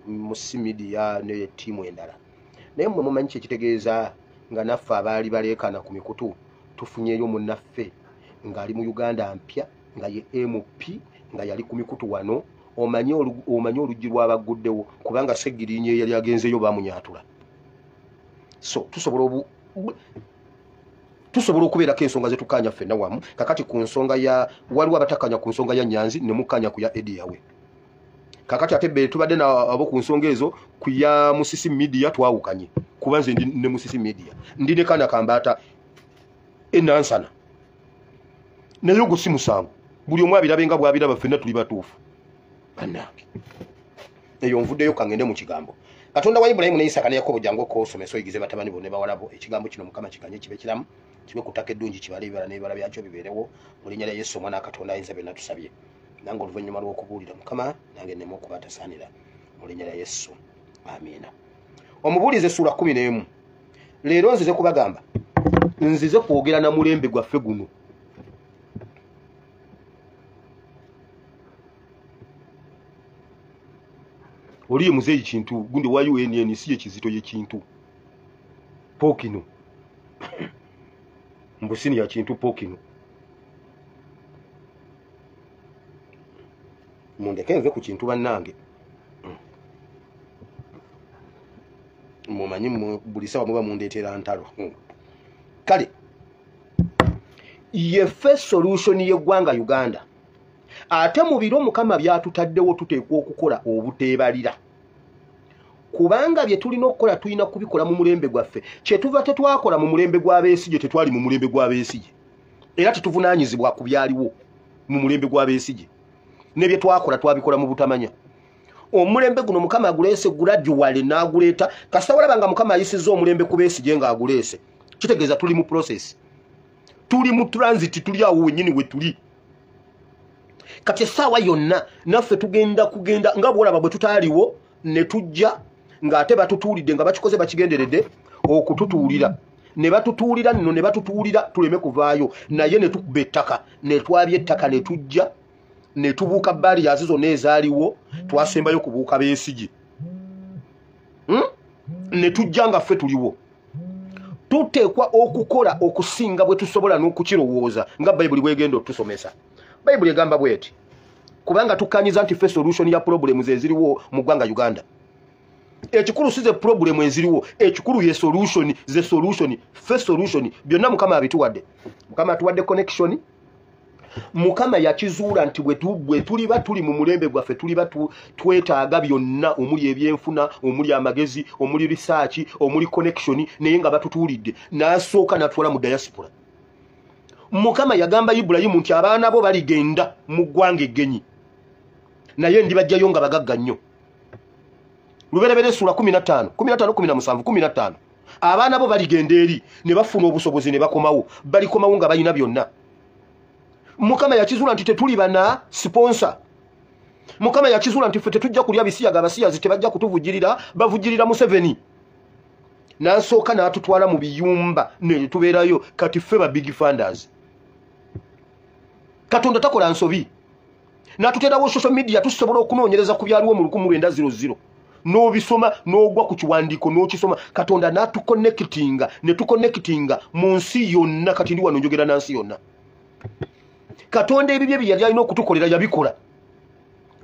Musi Media ne ttiimu endala, naye mmwe mumanyi kyekitegeeza nga naffe abaali baleekaana ku mikutu tufunyeeyo munnaffe ng'ali mu Uganda mpya, nga ye MP, nga yali ku mikutu wano. Omanyi oluggi lwabaguddewo, kubanga Ssegirinya eyali agenzeeyo bamunyaatula. So tusobola okubeerako ensonga ze tukkaanya ffenna wamu. Kakati ku nsonga ya waliwo abatakkanya ku nsonga ya Nyanzi ne mukkaanya ku ya Eddie Yawe. Kakati ate be tubadde nabo ku nsonga ezo ku ya Musisi Media twawukanye, kuba nze ndi ne Musisi Media, ndi ne Kana Kambaata enansana, naye ogwo si musango, buli omu abirabe nga bw'abiraba, ffenna tuli batuufu. Bannange, eyo nvuddeyo kangende mu kigambo. Katonda wa Ibulayimu ne Isaaka ne Yakobo, jangu okoosomesa oyigize batabani bo ne bawala bo ekigambo kino. Mukama kiganye kibe kiramu, kibe ku ttaka eddungi, kibale ebibala n'ebibala byakyo bibeerewo, mu linnya lya Yesu omwana wa Katonda ayinza byonna tusabye. Nange oluvannyuma lw'okubuulira Mukama, nange nneme okuba atasaanira, mu linnya lya Yesu, amiina. Omubuulizi essuula 11. Leero nzize kubagamba, nzize kwogera na mulembe gwaffe guno. Oli ye muzeeyi Kintu gundi wa UNN, si ye Kizito, ye Kintu Pokino, mbu senior Kintu Pokino. Mundeke nve ku Kintu bannange, mumanyi buli sawa muba mundeetera ntalo. Kale yeffe solution y'eggwanga Uganda, ate mu biro Mukama byatutaddewo tuteekwa okukola obuteebalira, kubanga bye tulina okukola tulina kubikola mu mulembe gwaffe. Kyetuva tetwakola mu mulembe gw'Abesigye, tetwali mu mulembe gw'Abesigye, era tetuvunaanyizibwa ku byaliwo mu mulembe gw'Abesigye, ne bye twakola twabikola mu butamanya. Omulembe guno Mukama aguleese gradually n'aguleeta. Kasita walaba nga Mukama ayisizza omulembe ku Besigye ng'aguleese, kitegeeza tuli mu process, tuli mu transit, tuli awo wennyini we tuli kati. Essaawa yonna naffe tugenda kugenda nga bw'olaba bwe tutaaliwo ne tujja, ng'ate batutuulidde nga bakikoze bakigenderedde okututuulira, ne batutuulira nno ne batutuulira tuleme kuvaayo, naye ne tukuba ettaka, ne twabya ettaka, ne tujja ne tubuuka barriers zonna ezaaliwo. Twasembayo kubuuka Besigye, Ne tujja nga ffe tuliwo. Tuteekwa okukola okusinga bwe tusobola n'okukirowooza, nga Bayibuli bwegenda otusomesa. Bayibuli egamba bweti. Kubanga tukkanyiza nti ffe solution ya problems eziriwo mu ggwanga Uganda. Ekikulu si ze problem eziriwo, ekikulu ye solution, ze solution, ffe solution. Byonna Mukama abituwadde. Mukama atuwadde connection. Mukama yakizuula nti bwe tuliba tuli mu mulembe gwaffe tuliba twetaaga byonna, omuli ebyenfuna, omuli amagezi, omuli research, omuli connection, naye nga batutuulidde. N'asooka n'atwala mu diaspora. Mukama yagamba Ibulayimu nti abaana bo baligenda mu ggwanga eggenyi, naye ndibajjayo nga bagagga nnyo. Lubereberye ssuula 15, 15, 17, 15. Abaana bo baligenda eri ne bafuna obusobozi ne bakomawo, balikomawo nga balina byonna. Mukama yakizuula nti tetuli bana sponsor. Mukama yakizuula nti ffe tetujja kulya bisiyaga, abasiyazi tebajja kutuvujjirira, bavujjirira Museveni. N'asooka n'atutwala mu biyumba ne tubeerayo. Kati ffe ba big funders. Katonda takola nsobi. N'atuteerawo social media, tusobola okunoonyereza ku byaliwo mu 1900. N'obisoma, n'ogwa ku kiwandiiko n'okisoma. Katonda n'atuconnectinga, ne tuconnectinga mu nsi yonna. Kati ndi wano njogera na nsi yonna. Katonda ebibye bye yali alina okutukolera yabikola.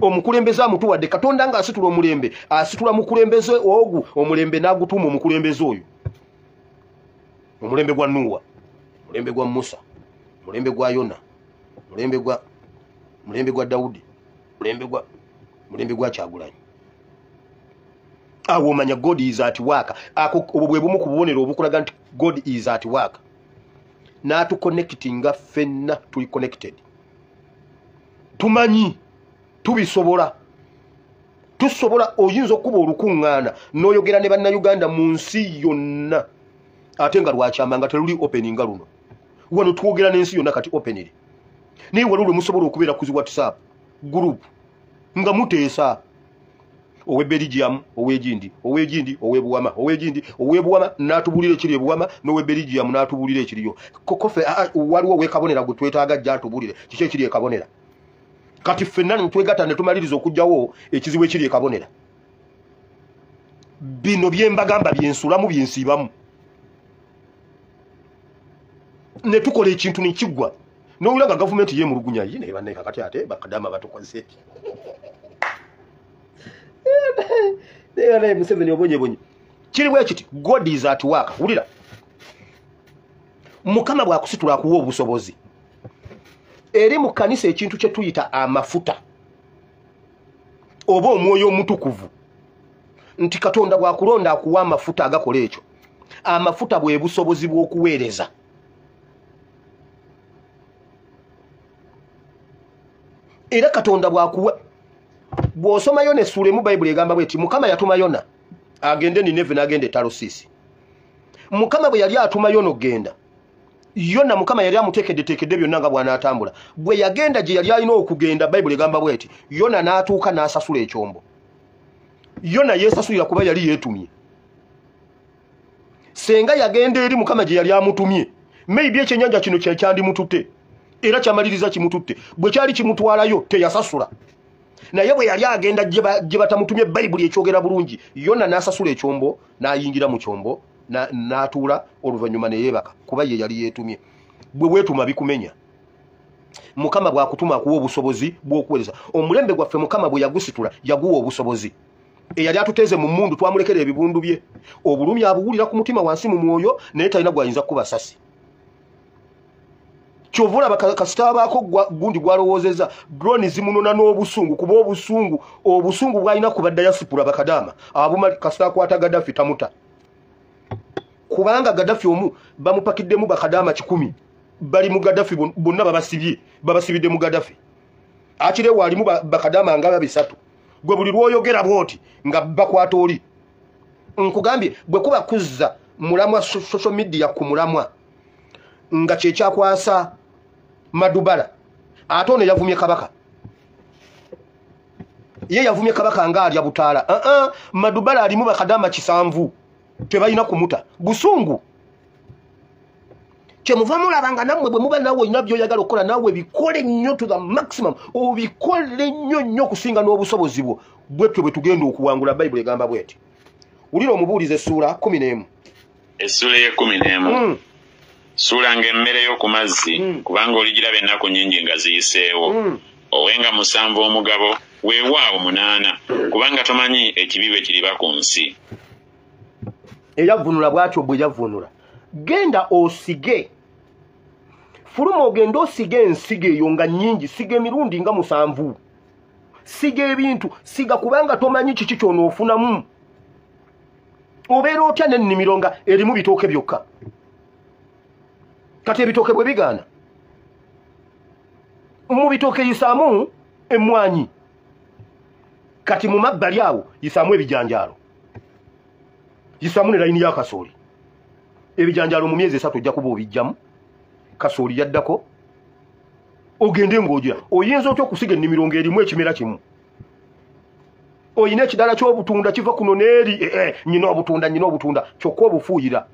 Omukulembeze amutuwadde. Katonda ng'asitula omulembe, asitula mukulembeze ogu, omulembe n'agutuuma omukulembeze oyo. Omulembe gwa Nuwa, omulembe gwa Musa, omulembe gwa Yona, omulembe gwa Dawudi, omulembe gwa Kyagulanyi. Awo omanya God is at work. Ako obwo bwe bumu ku bubonero obukulaga nti God is at work. N'atuconnectinga ffenna tuli connected. Tumanyi tubisobola. Tusobola, oyinza okuba olukuŋŋaana n'oyogera ne bannayuganda mu nsi yonna, ate nga lwakyama nga teluli open nga luno. Wano twogera n'ensi yonna kati openly. Naye waliwo lwe musobola okubeera ku zi WhatsApp group nga muteesa, owe Belgium, ow'egindi, ow'egindi, ow'ebuwama, ow'egindi, ow'ebuwama n'atubuulira ekiri ebuwama, n'owe Belgium n'atubuulira ekiriyo. Kofe waliwo ow'ekabonera gwe twetaaga ajja atubuulire kiki ekiri ekabonera. Kati ffenna ne twegatta ne tumaliriza okuggyawo ekizibu ekiri ekabonera. Bino bye mbagamba byensulamu, byensiibamu. Ne tukola ekintu ne kiggwa. N'owulira nga gavumenti yeemulugunya, ye naye bannaye kakati ate bakadama batukoze ki? Naye Museveni obonyebonye. Kiri bwe kiti, God is at work. Wulira. Mukama bw'akusitula akuwa obusobozi. Eri mu kkanisa ekintu kye tuyita amafuta oba omwoyo omutukuvu, nti Katonda bw'akulonda akuwa amafuta agakola ekyo. Amafuta bwe busobozi bw'okuweereza. Era Katonda bw'akuwa, bw'osoma Yona essuula emu, Bayibuli egamba bw'eti, Mukama yatuma Yona agende Nineve n'agenda e Talusiisi. Mukama bwe yali atuma Yona okugenda, Yona Mukama yali amuteekeddeteekedde byonna nga bw'anaatambula. Bwe yagenda gye yali alina okugenda, Bayibuli egamba bw'eti, Yona n'atuuka n'asasula ekyombo. Yona yeesasulira kuba yali yeetumye. Senga yagenda eri Mukama gye yali amutumye, maybe ekyennyanja kino kye kyandimututte, era kyamaliriza kimututte. Bwe kyali kimutwalayo teyasasula. Naye bwe yali agenda gye batamutumye, Bayibuli ekyogera bulungi, Yona n'asasula ekyombo, n'ayingira mu kyombo, n'atuula, oluvannyuma ne yeebaka, kuba ye yali yeetumye. Bwe weetuma bikumenya. Mukama bw'akutuma akuwa obusobozi bw'okuweereza. Omulembe gwaffe Mukama bwe yagusitula yaguwa obusobozi. Eyali atuteeze mu mmundu twamulekera ebibundu bye. Obulumi abuwulira ku mutima wansi mu mwoyo, naye talina gw'ayinza kukuba ssasi. Kyova olaba kasita abaako gundi gw'alowoozezza, drone zimunona n'obusungu, kuba obusungu bw'alina ku ba diaspora bakadaama, abumali kasita akwata Gaddafi tamuta. Kubanga Gaddafi omu bamupakiddemu bakadaama 100, bali mu Gaddafi bonna babasibye, babasibidde mu Gaddafi. Akirewo alimu bakadaama nga 300. Gwe buli lw'oyogera bw'oti nga bakwata oli. Nkugambye bwe kuba kuzza mulamwa social media ku mulamwa nga kye kyakwasa Madubala, ate ono yavumye Kabaka. Ye yavumye Kabaka nga alya butaala. Madubala alimu bakadaama 7, tebalina kumuta. Busungu. Kyemuva mulaba nga nammwe bwe muba naawe olina by'oyagala okukola, naawe bikole nnyo to the maximum, obikole nnyo nnyo okusinga n'obusobozi bwo. Bwetyo bwe tugenda okuwangula. Bayibuli egamba bw'eti. Wulira omubuulizi essuula 11. Essuula ey'e11. Suulanga emmere yo ku mazzi, kubanga oligiraba ennaku nnyingi nga ziyiseewo. Owenga 7 omugabo, weewaawo 8, kubanga tomanyi ekibi bwe kiriba ku nsi. Eyavunula bw'atyo bwe yavunula. Genda osige. Fuluma ogenda osige ensigo eyo nga nnyingi, siga emirundi nga 7. Siga ebintu, siga kubanga tomanyi kiki ky'onoofunamu. Obeera otya n'ennimiro nga erimu bitooke byokka? Kati ebitooke bwe bigaana, mu bitooke yisaamu emmwanyi, kati mu mabbali awo yisaamu ebijanjaalo, yisaamu ne layini ya kasooli. Ebijanjaalo mu myezi 3 ojja kuba obijjamu, kasooli yaddako, ogende ng'ogira. Oyinza otya okusiga ennimiro ng'erimu ekimera kimu? Oyina ekidala ky'obutunda kiva kuno n'eri, nyina obutunda, nyina obutunda, kyokka obufuuyira.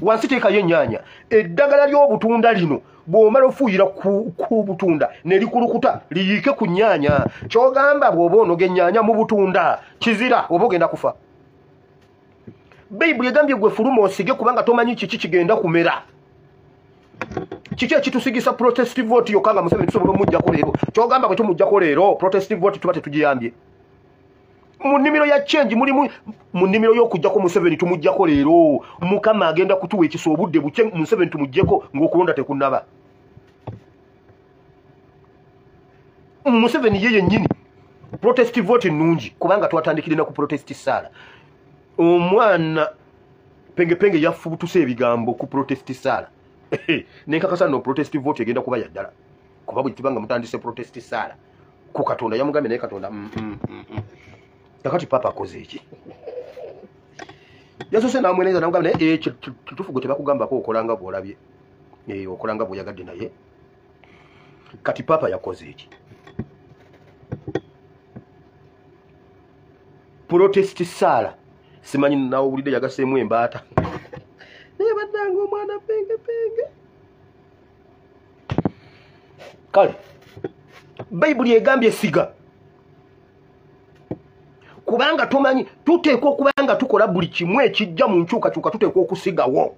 Wansi teekayo ennyaanya. Eddagala ly'obutunda lino bw'omala ofuuyira ku butunda ne likulukuta liyiike ku nnyaanya. Ky'ogamba bw'oba onoga ennyaanya mu butunda kizira, oba ogenda kufa. Bayibuli egambye gwe fuluma osige kubanga tomanyi kiki kigenda kumera. Kiki ekitusigisa protest vote yokka nga Museveni tusobola omuggyako leero? Ky'ogamba bwe tumuggyako leero protest vote tuba tetugiyambye. Mu nnimiro ya change mulimu, mu nnimiro y'okuggyako Museveni tumuggyako leero. Mukama agenda kutuwa ekisa obudde bukye Museveni tumuggyeko ng'okulonda tekunnaba. Museveni ye yennyini protest vote nnungi kubanga twatandikire na ku protest saala. Omwana pengepenge yafubutuse ebigambo ku protest saala. Nenkakasa no protest vote egenda kuba ya ddala, kuba bwe kibanga mutandise protest saala ku Katonda yamugambye naye Katonda Kakati papa akoze eki? Yasose n'amwerenza n'amugamba naye kituufu gwe tebakugambako okola nga bw'olabye, okola nga bw'oyagadde naye. Kati papa yakoze eki? Protest saala simanyi nawe owulidde yagaseemu embaata. Naye bannange omwana pengepenge. Kale Bayibuli egambye siga kubanga tomanyi. Tuteekwa okubanga tukola buli kimu ekijja mu nkyukakyuka, tuteekwa okusigawo.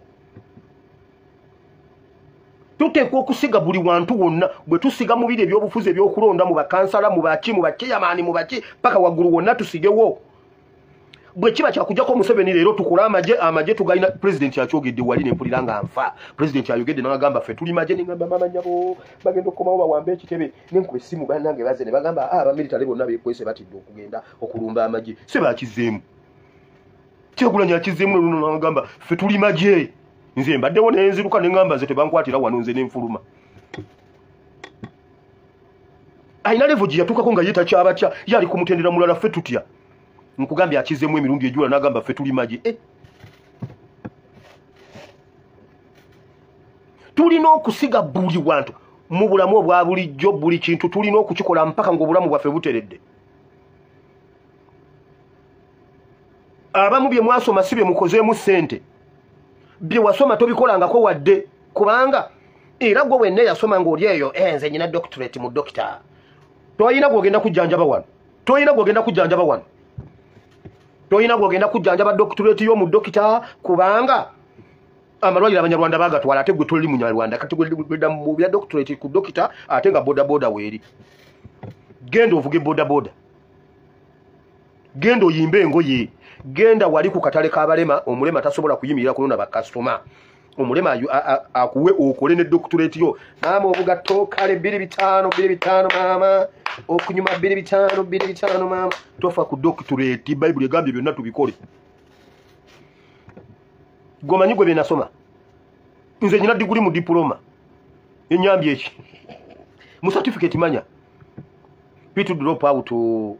Tuteekwa okusiga buli wantu wonna. Bwe tusiga mu biri ebyobufuzi ebyokulonda, mu bakansala, mu baki, mu bakiyamaani, mu baki, paka waggulu wonna tusigewo. Bwe kiba kyakuggyako Museveni leero tukole amagye, amagye tugalina. Pulezidenti akyogedde wali ne mpulira nga nfa. Pulezidenti ayogedde n'agamba ffe tuli magye, ne ngamba mama nnyabo bagenda okukomawo bawambe ekitebe. Ne nkuba essimu bannange bazze ne bagamba abamiritale bonna beekwese batidde okugenda okulumba amagye. Si baakizzeemu. Kyagulanyi akizzeemu luno n'agamba ffe tuli magye. Nze mbaddewo ne nziruka ne ngamba nze tebankwatira wano nze ne nfuluma. Alina level gye yatuukako nga ye takyabatya, ye ali ku mutendera mulala, ffe tutya. Nkugambye akizzeemu emirundi ejula n'agamba ffe tuli magye. Tulina okusiga buli wantu mu bulamu obwa bulijjo, buli kintu tulina okukikola mpaka ng'obulamu bwaffe buteredde. Abamu bye mwasoma si bye mukozeemu ssente, bye wasoma tobikolangako wadde, kubanga era gwe wenna yasoma ng'oli eyo nze nyina doctorate mu dokita. Toyina gw'ogenda kujjanjaba wano, toyina gw'ogenda kujjanjaba wano, toyina gw'ogenda kujjanjaba doctorate yo mu dokita, kubanga amalwaliro Abanyarwanda baagatwala, ate gwe toli Munyarwanda. Kati gwe mu bya doctorate ku dokita ate nga bodaboda weeri. Genda ovuge bodaboda, genda oyimbe engoye, genda wali ku katale k'abalema. Omulema tasobola kuyimirira kulonda bakasitoma, omulema akuwe okole ne doctorate yo. Maama obugatto kale 25 25 maama, okunyuma 25 25 maama. Tofa ku doctorate, Bayibuli egambye byonna tubikole. Gwomanyi gwe bye nasoma? Nze nyina diguli mu diploma enyambye eki mu certificate manya P2 drop out,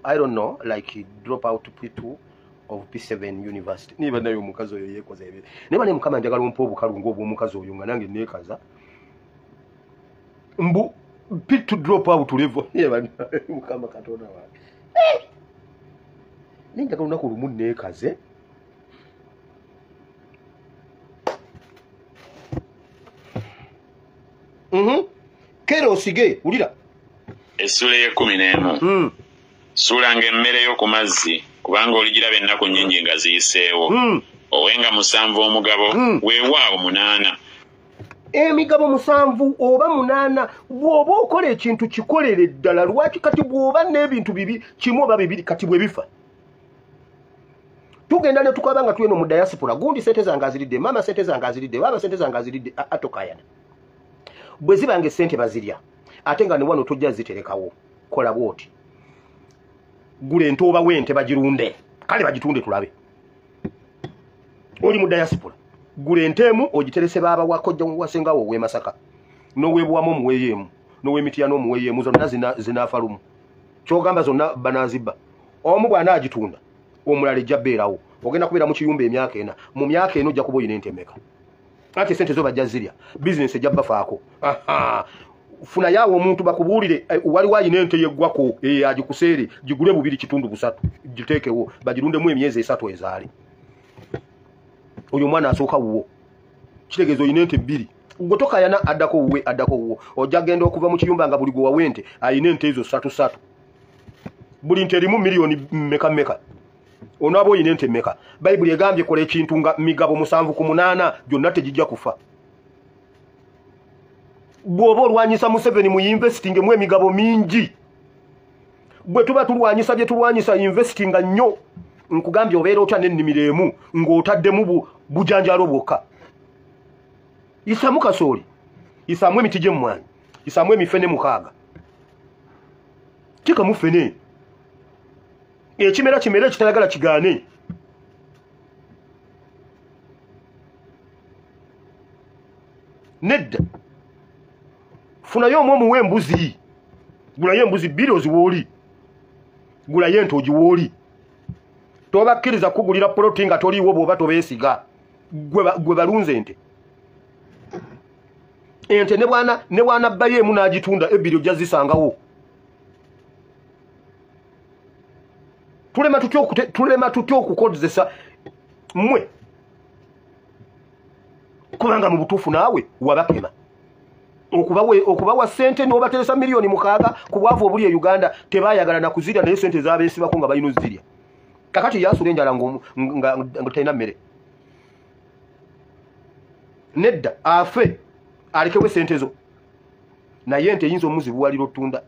I don't know, like drop out P2 of P7 university. Niba nayo omukazi oyo yeekoza ebyo. Naye bane Mukama njagala ompa obukalu ng'obw'omukazi oyo nga nange neekaza. Mbu P2 drop out level. Mukama Katonda wange. Naye njagala olunaku lumu neekaze. Kera osige, wulira. Essula ey'e11. Suulanga emmere yo ku mazzi, kubanga oligiraba ennaku nnyingi nga ziyiseewo. Owenga 7 omugabo, weewaawo 8. Emigabo 7 oba 8 bw'oba okola ekintu kikolere ddala. Lwaki kati bw'oba n'ebintu bibi kimu oba bibiri kati bwe bifa? Tugenda ne tukaba nga tuyeno mu diaspora, gundi sente zange aziridde, mama sente zange aziridde, baba sente zange aziridde, atokayana. Bwe zibange sente bazirya ate nga ne wano tojja ziterekawo. Kola bw'oti, gula ente oba wente bagirunde, kale bagitunde tulabe. Oli mu diaspora, gula ente emu ogiterese baaba wakojja wasengawo ow'e Masaka n'ow'ebuwamu omuweeyo emu n'ow'emitiya n'omuweeyo emu, zonna zinaafa lumu. Ky'ogamba zonna banaazibba. Omu bw'anaagitunda omulala ejja bbeerawo. Ogenda kubeera mu kiyumba emyaka 4. Mu myaka 4 ojja kuba oyina ente mmeka? Ate sente zo bajja zirya, bizinesi ejja bbafaako. Funayo awo omuntu bakubuulire waliwo ayina ente yeggwako agikuseere, gigule 2.3 giteekewo bagirundemu emyezi 3 ezaale. Oyo omwana asooka wuwo, kitegeeza oyina ente 2. Gwe tokayana, addako wuwe, addako wuwo. Ojja genda okuva mu kiyumba nga buli gwe wawa ente ayina ente ezo 3 3. Buli nte erimu miliyoni mmeka mmeka. Onaaba oyina ente mmeka? Bayibuli egambye kola ekintu nga migabo 7 ku 8 gyonna tegijja kufa. Bw'oba olwanyisa Museveni mu investingemu emigabo mingi. Bwe tuba tulwanyisa bye tulwanyisa, investinga nnyo. Nkugambye obeera otya n'ennimiro emu ng'otaddemu bujanjalo bwokka. Isaamu kasooli, isaamu emiti gy'emmwanyi, isaamu emifene 6. Teekamu ffene. Ekimera kimere, ekitayagala kigaane. Nedda. Funayo omu omuwe embuzi. Gulayo embuzi 2 oziwooli. Gulayo ente ogiwooli. Tobakkiriza kugulira poloti nga toliiwo bw'oba tobeesiga. Gwe balunze ente. Ente ne bwana bbayo emu n'agitunda, 2 ojja zisangawo. Tulema tutya okukozesa mmwe, kubanga mu butuufu naawe wabakema. Okubawa sente n'obateresa miliyoni 6 ku bwavu obuli e Uganda, tebaayagala na kuzirya, naye sente zaabeesibako nga balina ozirya. Kakati yasula enjala nga talina mmere. Nedda, afe alekewo sente zo. Naye ente eyinza omuzibuwalira otunda.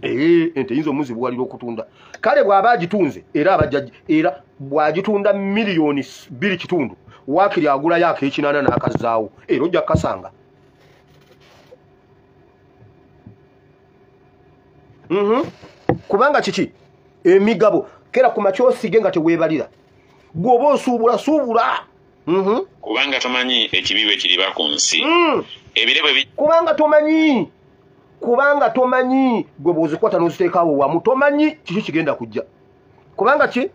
Ente eyinza omuzibuwalira okutunda. Kale bw'aba agitunze era abajja, era bw'agitunda miliyoni 2.5, waakiri agulayo ak'ekinana n'akazzaawo, era ojja kukasanga. Kubanga kiki? Emigabo kera ku makya osige nga teweebalira. Bw'oba osuubula suubula. Kubanga tomanyi ekibi bwe kiriba ku nsi. Ebire bwe kubanga tomanyi. Kubanga tomanyi gwe bw'ozikwata n'oziteekawo wamu, tomanyi kiki kigenda kujja. Kubanga ki?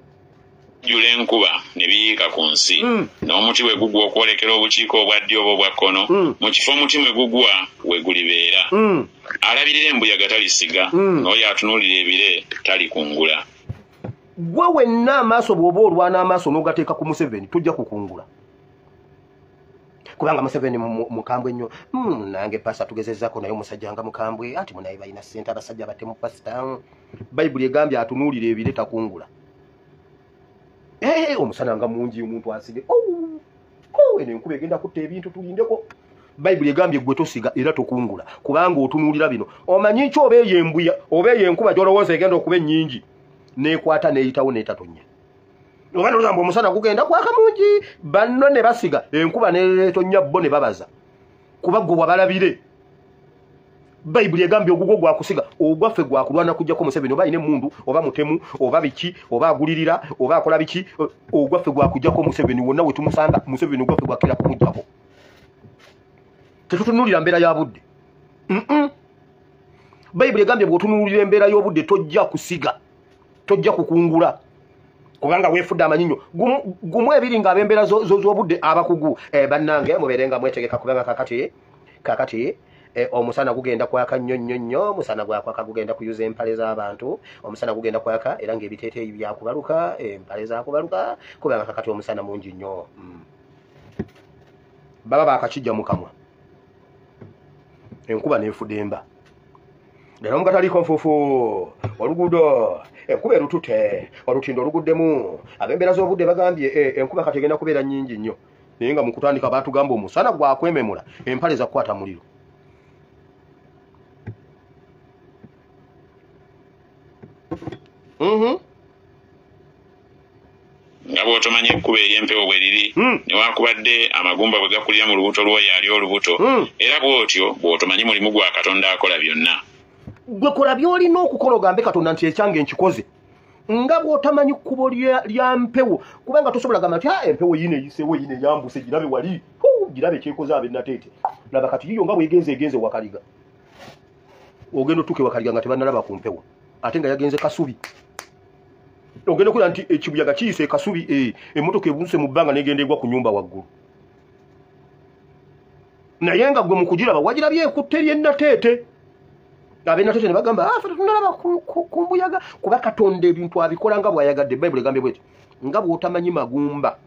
Jjula enkuba ne biyiika ku nsi. N'omuti bwe gugwa okwolekera obukiika obwa ddyo oba obwa kkono, mu kifo omuti mwe gugwa we gulibeera. Alabirira embuyaga talisiga, n'oyo atunuulira ebire talikungula. Gwe wenna amaaso bw'oba olwana amaaso n'ogateeka ku Museveni, tojja kukungula. Kubanga Museveni mukambwe nnyo. Nange pasita tugezezzaako naye omusajja nga mukambwe, anti munaye balina ssente abasajja batemu pasita. Bayibuli egambye atunuulira ebire takungula. Omusana nga mungi omuntu asige. Eno enkuba egenda kutta ebintu tulindeko. Bayibuli egambye gwe tosiga era tokungula kubanga otunuulira bino. Omanyi ki oba eyo embuya oba eyo enkuba gy'olowooza egenda okuba ennyingi n'ekwata n'eyitawo n'etatonya. Oba ndowooza mbu omusana gugenda kwaka mungi, banno ne basiga enkuba n'etonya bo ne babaza. Kuba gwe wabalabire. Bayibuli egambye ogugwo gwakusiga, ogwaffe gwakulwana kujjako Museveni oba ayina emmundu oba mutemu oba biki oba agulirira oba akola biki, ogwaffe gwakujjako Museveni wonna we tumusanga. Museveni ogwaffe gwakkira kumuggyako. Tetutunuulira mbeera ya budde. Bayibuli egambye bw'otunuulira embeera y'obudde tojja kusiga, tojja kukungula. Kubanga weefudde amanyinyo. Gumu ebiri nga ab'embeera z'obudde abakugu bannange mubeere nga mwetegeka kubanga kakati omusana gugenda kwaka nnyo nnyo nnyo, omusana gwakwaka gugenda kuyuza empale z'abantu, omusana gugenda kwaka era ng'ebiteeteeyi byakubaluka, empale zakubaluka kubanga kakati omusana mungi nnyo. Baba baakakijja mu kamwa, enkuba n'efudemba. Leero mugataliiko nfuufu, oluguudo enkuba erutute, olutindo oluguddemu. Ab'embeera z'obudde bagambye enkuba kati egenda kubeera nnyingi nnyo. Naye nga mu kutandika baatugamba omusana gwakwememula, empale zakukwata muliro. Nga bw'otomanya ekkubo ery'empewo bwe riri, newaakubadde amagumba bwe gakulira mu lubuto lw'oyo ali olubuto, era bw'otyo bw'otomanyi mulimu gwa Katonda akola byonna. Gwe kola by'olina okukola ogambe Katonda nti ekyange nkikoze. Nga bw'otamanyi kkubo lya mpewo, kubanga tosobola gamba nti empewo yino eyiseewo, yino eyambuse, girabe wali, girabe kyekoze ab'ennateete. Laba kati yiyo nga bw'egenze egenze Wakaliga. Ogenda otuuka e Wakaliga nga tebannalaba ku mpewo, ate nga yagenze Kasubi. Ogenda okulaba nti ekibuyaga kiyise e Kasubi, emmotoka ebunse mu bbanga n'egenda egwa ku nnyumba waggulu. Naye nga gwe mu kugiraba wagirabye ekutte ery'ennateete. Ab'ennateete ne bagamba, ffe tetunnalaba ku mbuyaga, kuba Katonda ebintu abikola nga bw'ayagadde. Bayibuli egambye bw'eti, nga bw'otamanyi magumba.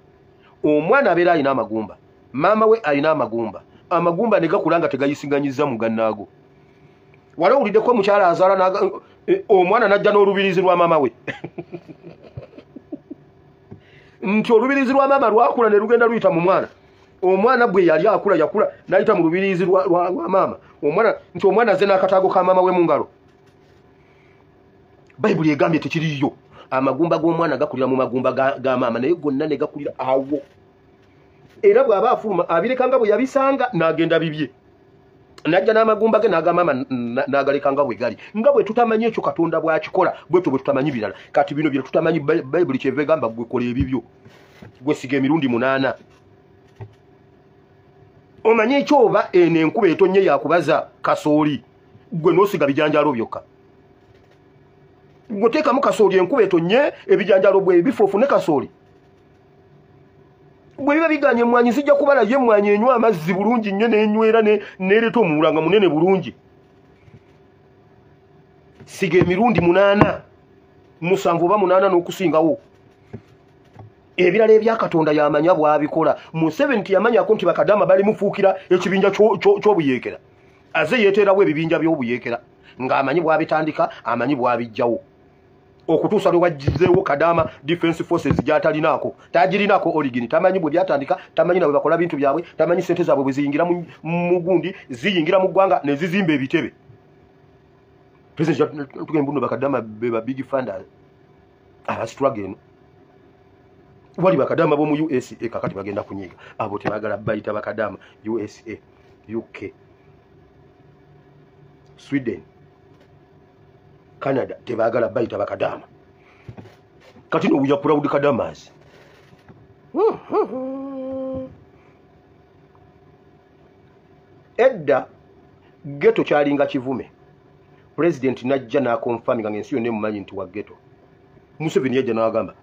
Omwana abeera alina amagumba, maama we alina amagumba, amagumba ne gakula nga tegayisiganyizza mu gannaago. Wali owuliddeko omukyala azaala omwana n'ajja n'olubirizi lwa maama we? Nti olubirizi lwa maama lwakula ne lugenda luyita mu mwana. Omwana bwe yali akula yakula n'ayita mu lubirizi lwa maama. Omwana nti omwana azze n'akataago ka maama we mu ngalo. Bayibuli egambye tekiriiyo. Amagumba g'omwana gakulira mu magumba ga maama, naye gonna ne gakulira awo. Era bw'aba afuluma abireka nga bwe yabisanga n'agenda bibye. N'ajja n'amagumba ge n'aga maama n'agaleka nga bwe gali. Nga bwe tutamanyi ekyo Katonda bw'akikola, bwetyo bwe tutamanyi birala. Kati bino bye tutamanyi, Bayibuli kyeva egamba gwe kola ebibyo. Gwe siga emirundi 8. Omanyi ekyoba eno enkuba etonnye yakubaza kasooli, gwe n'osiga bijanjaalo byokka. Gwe teekamu kasooli, enkuba etonnye, ebijanjaalo bwe bifo ofune kasooli. Bwe biba biganye emmwanyi zijja kubala ye emmwanyi enywa amazzi bulungi nnyo n'enywera n'ereeta omuwula nga munene bulungi. Siga emirundi 8, 7 oba 8 n'okusingawo. Ebirala ebya Katonda yamanya bw'abikola. Museveni tiyamanyako nti bakadama balimufuukira ekibinja ky'obuyeekera. Aze yeeteerawo ebibinja by'obuyeekera ng'amanyi bw'abitandika, amanyi bw'abijjawo. Okutuusa lwe waggizeewo Kadama Defense Forces gy'atalinaako, tagirinaako origin, tamanyi bwe byatandika, tamanyi na bwe bakola bintu byabwe, tamanyi ssente zaabwe bwe ziyingira mu gundi, ziyingira mu ggwanga ne zizimba ebitebe. President tugenda buno bakadama be ba big funders abasitulaga eno. Wali bakadama b'omu USA kakati bagenda kunyiga. Abo tebaagala bayita bakadama USA, UK, Sweden, Canada tebaagala bayita bakadama. Kati no we are proud kadamas. Edda ghetto kyalinga kivume. President najja n'akonfaminga ng'ensi yonna emumanyi nti wa ghetto. Museveni yajja n'agamba,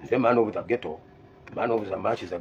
nze man of the ghetto, man of the match is a